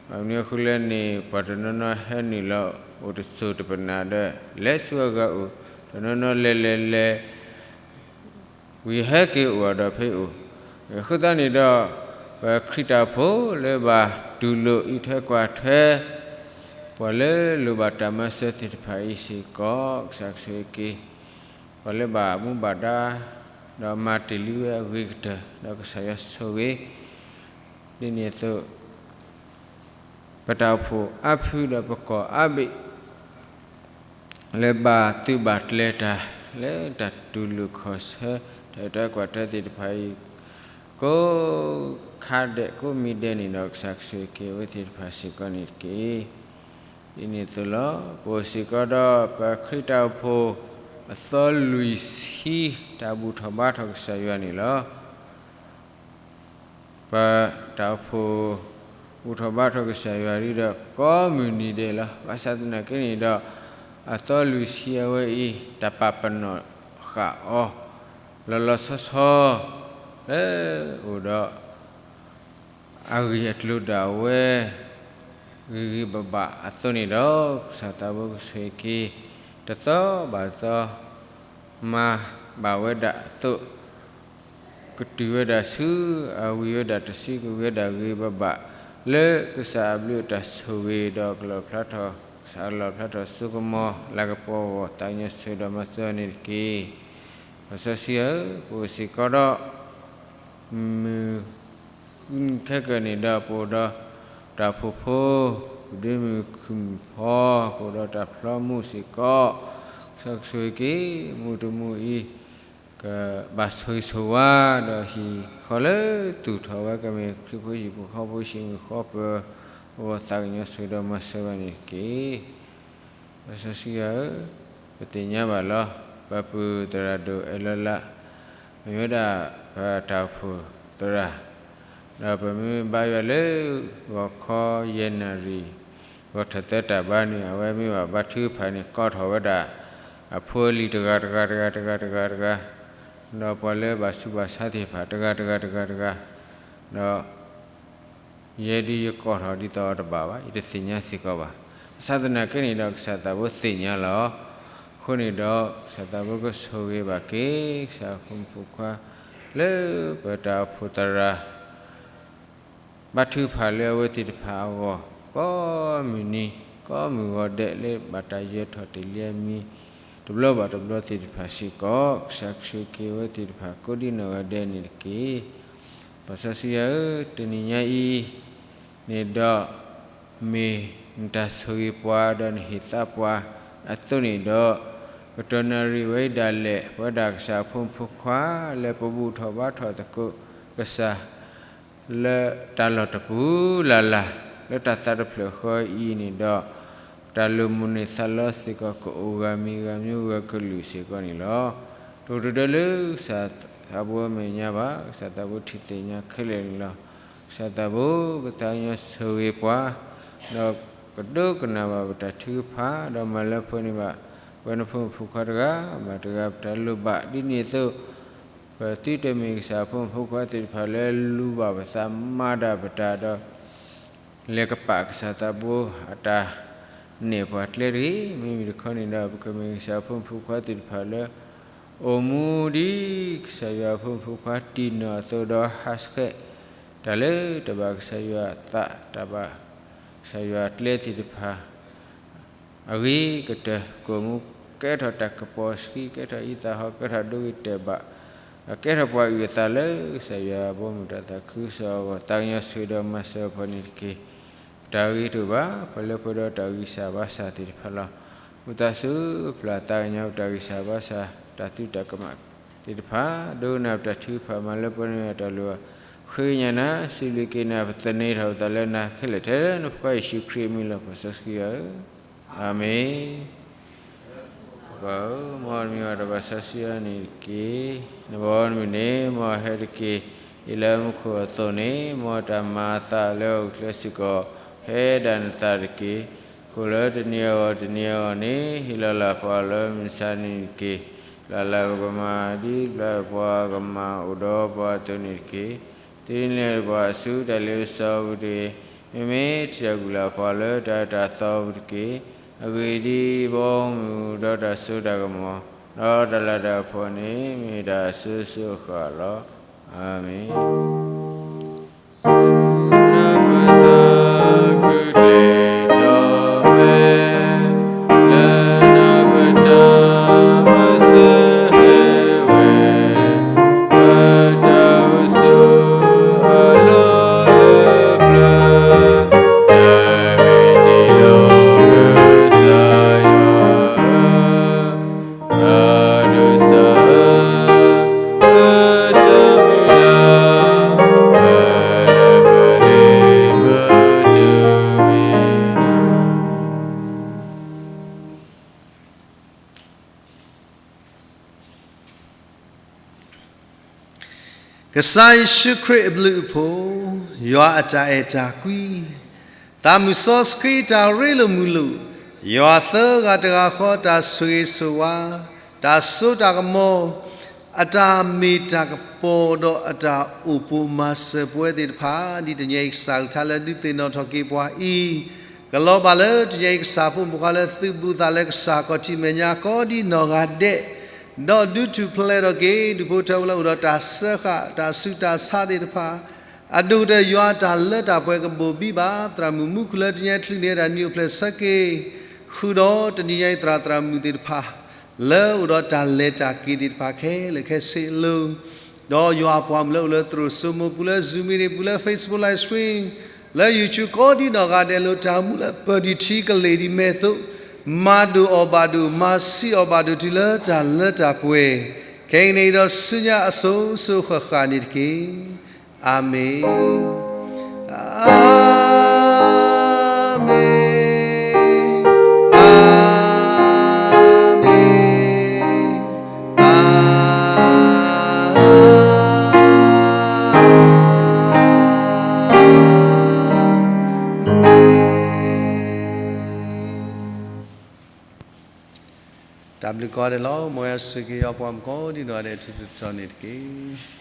ဘၣ်မနုၤအဃိလဲၣ်န့ၣ် ပှၤတနီၤနီၤဟဲနုာ်လီၤအိၣ်တစိၤတပနၢ်ဒီး လဲၤဆူအဂၤအိၣ်, တနီၤနီၤလဲၤလဲၤလဲၤ ဝံၤဟဲက့ၤအိၣ်အဒီးဖဲအိၣ်. အဃိသတးန့ၣ်ဒီး ပခရံာ်တၢ်အိၣ်ဖှိၣ်လၢဘၣ်တူၢ်လိာ်အံးထွဲကွၢ်ထွဲ ပှၤလၢလိၣ်ဘၣ်တၢ်မၤစၢၤသ့ၣ်တဖၣ်အံၤစ့ၢ်ကီး ကစၢ်ကဆိၣ်ဂ့ၤက့ၤ ပှၤလၢဘၣ်မူဘၣ်ဒါ ဒီးမၤတ့ၢ်လံဝဲအဂ့ၤကတၢၢ် ဒီးကစၢ်ယွၤဆိၣ်ဂ့ၤ ဒ်န့ၣ်အသိး ပတၢ်အိၣ်ဖှိၣ်အါဖုဒီးပကီၢ်အါဘ့ၣ် လၢဘၣ်သုးဘၣ်ကျဲၤတၢ် လၢတၢ်တူၢ်လိာ်ခီၣ်ဆၢ တၢ်အၢတၢ်ကွၢ်တၢ်သ့ၣ်တဖၣ်အံၤ ကိးခါဒဲးကိးမံၤဒဲးန့ၣ်ဒီး ကစၢ်ကဆိၣ်ဂ့ၤက့ၤအဝဲသ့ၣ်တဖၣ်စ့ၢ်ကီးန့ၣ်တက့ၢ်. ဒ်န့ၣ်အသိးလီၤ. ပအိၣ်စ့ၢ်ကီးဒီးပခရံာ်တၢ်အိၣ်ဖှိၣ်အသီလွံၢ်ဆံ တၢ်ဘူၣ်ထီၣ်ဘါထီၣ်ကစၢ်ယွၤန့ၣ်လီၤ. ပတၢ်အိၣ်ဖှိၣ် ဘူၣ်ထီၣ်ဘါထီၣ်ကစၢ်ယွၤဒ်ဒီး ကိးမုၢ်နံၤဒဲးလီၤ. ဘၣ်ဆၣ်သနာ်က့န့ၣ်ဒီး အသီလွံၢ်ဆံအဝဲအံၤ တၢ်ပာ်ပနီၣ်ဃာ်အီၤ လီၤလီၤဆီဆီ လၢအိၣ်ဒီး အဂ့ၢ်အကျိၤဒၣ်ဝဲ ဂ့ၤဂ့ၤဘၣ်ဘၣ်အသိးန့ၣ်ဒီး ကစၢ်သးဘိကဆိၣ်ဂ့ၤက့ၤ တသီဘၣ်တသီ မၤဘၣ်ဝဲဒၣ်အသိး ကတုၤဝဲဒၣ်ဆူ အဝံၤဝဲဒၣ်တစုကဝံၤဝဲဒၣ်ဂ့ၤဘၣ်ဘၣ် လၢကစၢ်အဘျုးအတၢ်ဆိၣ်ဂ့ၤဒီးကလီၣ်ဖျါထီၣ် ကစၢ်အလီၣ်ဖျါထီၣ်စိကမီၤ လၤကပီၤအဂီၢ် သးကညီၤဆိၣ်ဂ့ၤဒီးမၤစၢၤန့ၣ်တက့ၢ်. ပၢ်စီဆှံဧၢ, ပအိၣ်စ့ၢ်ကီးဒီး မုၢ် ဃုနံၤခဲကနံၣ်ဒီး ပအိၣ်ဒီးတၢ်အိၣ်ဖှိၣ်ဖိ ပဒွဲမုၣ်ခုၣ်မုၣ်ဖီ ပအိၣ်ဒီးတၢ်ဖျီမူးစ့ၢ်ကီး ကစၢ်ကဆိၣ်ဂ့ၤက့ၤ မုၢ်တမုၢ်အံၤ ကဘၣ်ဆိၣ်ဂ့ၤဆိၣ်ဝါ ဒီးဟံၣ်ဃီလၢသူၣ်ထီၣ်ဝဲကမ့ၢ်ခရံာ်ဖိဟံၣ်ဖိဃီဖိ ဟံၣ်ဖိဃီဖိ အဂီၢ်သးကညီၤဆိၣ်ဂ့ၤဒီးမၤစၢၤဘၣ်န့ၣ်တက့ၢ်. ပၢ်စီဆှံဧၢ, ပသ့ၣ်ညါဘၣ်လီၤ. ပပုၢ်သရၣ်ဒိၣ်အဲၣ်လီၤလး မ့ၢ်ဝဲဒၣ်ပတၢ်အိၣ်ဖှိၣ်သရၣ်, ဒီးပမ့ၢ်ဘါယွၤလၢ ဂီၤခီယဲၢ်နၣ်ရံၣ်, ဂီၤထၢၣ်သၢတၢ်ဘါန့ၣ် အဝဲမ့ၢ်ဘၣ်ဘါထုကဖၣ်န့ၣ် ကိးထီၣ်ဝဲဒၣ် အဖိအလံၤတဂၤတဂၤတဂၤတဂၤတဂၤတဂၤ, ဒီးပှၤလၢဘၣ်ဆူးဘၣ်ဆါသ့ၣ်တဖၣ် တဂၤတဂၤတဂၤတဂၤ, ဒီး ယဲဒုးယကိးထီၣ်ဒ်သိးအီၤတဘၣ်ဘၣ်, ယတသ့ၣ်ညါစ့ၢ်ကီးဘၣ်. ဘၣ်ဆၣ်သနာ်က့န့ၣ်ဒီး ကစၢ်သးဘိသ့ၣ်ညါလီၤ. အဃိန့ၣ်ဒီး ကစၢ်သးဘိကဆိၣ်ဂ့ၤဘၣ်က့ၤ ကစၢ်ဖိမုၣ်ဖိခွါ လၢပတၢ်အိၣ်ဖှိၣ်သရၣ် ဘါထုကဖၣ်လၢအဝဲသ့ၣ်တဖၣ်အဂီၢ် ကိးမုၢ်နံၤ ကိးမုၢ်ဂီၤဒဲး လၢဘၣ်တၢ်ယၢၤထီၣ်တ့ၢ်လံအမံၤ တဘျီဘၣ်တဘျီသ့ၣ်တဖၣ်စ့ၢ်ကီး ကစၢ်ဆိၣ်ဂ့ၤက့ၤအဝဲသ့ၣ်တဖၣ် ကိးဒံနီၢ်ဂၤဒဲးန့ၣ်တက့ၢ်. ပၢ်စီဆှံယွၤဧၢ, တနံၤညါအံၤန့ၣ်ဒီး မ့ၢ်နတၢ်ဆိၣ်ဂ့ၤပှၤဒီးနဟ့ၣ်သါပှၤအသိးန့ၣ်ဒီး ကတီၢ်နၣ်ရံၣ်ဝဲအံၤဒၣ်လဲာ် ပဝဲဒၣ်ကစၢ်အဖိမုၣ်ဖိခွါ လၢပဘူၣ်ထီၣ်ဘါထီၣ်သကိးကစၢ် လၢတၢ်လီၢ်တပူၤလၢ်လၢ် လၢတၢ်သးတဖျၢၣ်ဃီအံၤန့ၣ်ဒီး တၢ်လိၣ်မိၣ်န့ၢ်သးလီစ့ၢ်ကီး ကအိၣ်ဂၤမံၤဂၤမံၤဂၤကလုာ်စ့ၢ်ကီးန့ၣ်လီၤ. တအိၣ်တဒၢလၢကစၢ်သးဘိမဲာ်ညါဘၣ်, ကစၢ်သးဘိထံၣ်သ့ၣ်ညါခဲလၢာ်န့ၣ်လီၤ. ကစၢ်သးဘိကသးကညီၤဆိၣ်ဂ့ၤပှၤ ဒီးကဒိကနၣ်ဘၣ်ပတၢ်ထုကဖၣ် ဒီးမၤလၢပှဲၤန့ၢ်ဘၣ် ပဝဲနဖိမုၣ်ဖိခွါတဂၤဘၣ်တဂၤ ပတၢ်လိၣ်ဘၣ်ဒ်န့ၣ်အသိး ပသုတမ့ၢ်ကစၢ်ဖိမုၣ်ဖိခွါသ့ၣ်တဖၣ်လၢလူၤဘၣ်ပသးမၤဒၣ်ပတၢ်ဒီး လဲၤကပာ်ကစၢ်သးဘိအတၢ်နဲၣ်ပှၤကျဲတဂ့ၤ. မ့မ့ၢ်တခီန့ၣ်ဒီး ပကမ့ၢ်ကစၢ်ဖိမုၣ်ဖိခွါသ့ၣ်တဖၣ်လၢ အိၣ်မူဒ်ကစၢ်ယွၤဖိမုၣ်ဖိခွါတံၢ်နီၢ်အသိးဒီး ဟးဆှဲးတၢ်လၢတၢ်ဘၣ်ကစၢ်ယွၤအသး တၢ်ဘၣ်ကစၢ်ယွၤအကျဲသ့ၣ်တဖၣ် အဂ့ၤကတၢၢ် ကိၣ်မူ ကဲထီၣ်တၢ်ကပီၤဆှံ ကဲထီၣ်အံသၣ်ဟီ ကဲထီၣ်ဒိဂ့ၤတဲာ်ဘၣ် ကဲထီၣ်ပှၤအုၣ်အသးလၢကစၢ်ယွၤအဘီအမုၢ်တၢ်သးခုကစီၣ်အဂီၢ် သးကညီၤဆိၣ်ဂ့ၤဒီးမၤစၢၤပှၤန့ၣ်တက့ၢ်. ပတၢ်ဂ့ၤတအိၣ်ဘၣ် ပှၤလၢပှဲၤဒီးတၢ်ဂံၢ်စၢ်ဘါစၢ်သ့ၣ်တဖၣ်လီၤ. အိၣ်သးဆူပျၢ်သးကညီၤပတၢ်ဂံၢ်စၢ်ဘါစၢ် တၢ်သုးတၢ်ကမၣ်သ့ၣ်တဖၣ် ဒိကနၣ်ပတၢ်ထုကဖၣ် မၤလၢပှဲၤန့ၢ်တၢ်လိၣ်ဘၣ် ဃ့ကညးနၤ စံးဘျုးက့ၤနၤ ပသန့ၤထီၣ်ပသးလၢနၤခဲလၢာ် ထဲလၢနဖိခွါယ့ၣ်ၡူးခရံာ်အမံၤလီၤ. ပၢ်စီဆှံယွၤဧၢ, အၤမ့ၣ်. ပၢ်ဧၢ, မ်နမံၤဘၣ်တၢ်ဘၣ်စီဆှံယွၤန့ၣ်တက့ၢ်. နဘီနမုၢ်န့ၣ် မ်ဟဲတက့ၢ်. ဒ်လၢမူခိၣ်အသိးန့ၣ် မ်တၢ်မၤအသးလၢအဂုာ်ကျဲၤစ့ၢ်ကီး ဖဲဒၣ်နသးတက့ၢ်. ခိၣ်လၢတနံၤအဂီၢ်တနံၤအဂီၢ်န့ၣ် ဟ့ၣ်လီၤလၢ်ပှၤလၢမုၢ်ဆါနံၤန့ၣ်တက့ၢ်. ပျၢ်လၢ်ပကမၤ ဒ်ပျၢ်ပှၤကမၤအိၣ်ဒီးပှၤအသိးန့ၣ်တက့ၢ်. တနံၤလၢပှၤအစုတၢ်လ့ပစီပူၤတဂ့ၤ. မ့မ့ၢ်ထံၣ်တၢ်ဂုာ်လၢ်ပှၤလၢတၢ်အၢတၢ်သီပူၤတက့ၢ်. အဂ့ၢ်ဒ်အံၤ, ဘီမုၢ်ဒီးတၢ်စိတၢ်ကမီၤ ဒီးတၢ်လၤတၢ်ကပီၤန့ၣ် မ့ၢ်တၢ်အစိၤစိၤအဃၣ်ဃၣ်လီၤ. အၤမ့ၣ်. ကစၢ်ယ့ၣ်ၡူးခရံာ်အဘျုးအဖှိၣ်, ယွၤအတၢ်အဲၣ်တၢ်ကွံ, သးမုၣ်စီဆှံတၢ်ရ့လိာ်မုာ်လိာ်, ယွၤသၢဂၤတဂၤဃီတၢ်ဆိၣ်ဂ့ၤဆိၣ်ဝါ, တၢ်စိတၢ်ကမီၤ, အတၢ်မ့ၢ်တၢ်ကပီၤဒီးအတၢ်အိၣ်ပိာ်မၤစၢၤပဝဲသ့ၣ်တဖၣ် ဒ်တနံၤအံၤကစၢ်ကလုၢ်ကထါလၢဒုးသ့ၣ်နီၣ်ထီၣ်က့ၤပှၤအံၤ, ကလီၤဘၣ်လၢတနံၤအံၤကစၢ်ဖိမုၣ်ဖိခွါလၢသုးဘူးသးလၢကစၢ်ခီၣ်ထံးမဲာ်ညါကိးဒံနီၢ်ဂၤဒဲး, ဒီးဒုးထူၣ်ဖျဲးထီၣ်က့ၤ ဒူၣ်ဖိထၢဖိလၢအိၣ်ဒီးတၢ်စၢဃာ် တၢ်ဆူးတၢ်ဆါသ့ၣ်တဖၣ်, အဒိၣ်ကတၢၢ်ယွၤတၢ်လၢတၢ်ပှဲၤကဘိၣ်ဘံဘၣ် သရၣ်မုၣ်မူခိၣ်လၢတနံၤအံၤချုးန့ၢ်တၢ်နံၤအိၣ်ဖျဲၣ်ဆၢက့ၤ, ဃုာ်ဒီးတနံၤအံၤသရၣ်သရၣ်မုၣ်သ့ၣ်တဖၣ် လၢအိၣ်ဒီးတၢ်လဲၤတၢ်က့ၤသ့ၣ်တဖၣ်ခဲလၢာ်ခဲဆ့အလိၤ, ဒီးယွၤအပှၤမုၣ်လၢအိၣ်လၢသရိာ်စိမိၤပူၤလၢ Zoom meeting ပူၤလၢ Facebook live stream လၢYouTubeကိးဒံနီၢ်ဂၤဒဲး လိၣ်တၢ်မူလၢပၢၢ်ဒံးထံကလ့ၢ်ဒံးမဲာ်သိး, မၤဒိၣ်အီၤဘၣ်ဒိၣ် မၤဆံးအီၤဘၣ်ဒိၣ်တုၤလၢတၢ်လၢတၢ်ပှဲၤ, ခဲအံၤန့ၣ်ဒီးဆူညါအစိၤစိၤဃၣ်ဃၣ်န့ၣ်တက့ၢ်. အၤမ့ၣ်, အၤမ့ၣ်, အၤမ့ၣ်, အၤမ့ၣ်. တၢ်ဘျုးကိးဂၤဒဲးလီၤ. မ်ယွၤဆိၣ်ဂ့ၤက့ၤယွၤပှၤမုၣ်ကိးဒံနီၢ်ဂၤဒဲး ထူးထူးတီၤတီၤန့ၣ်တက့ၢ်.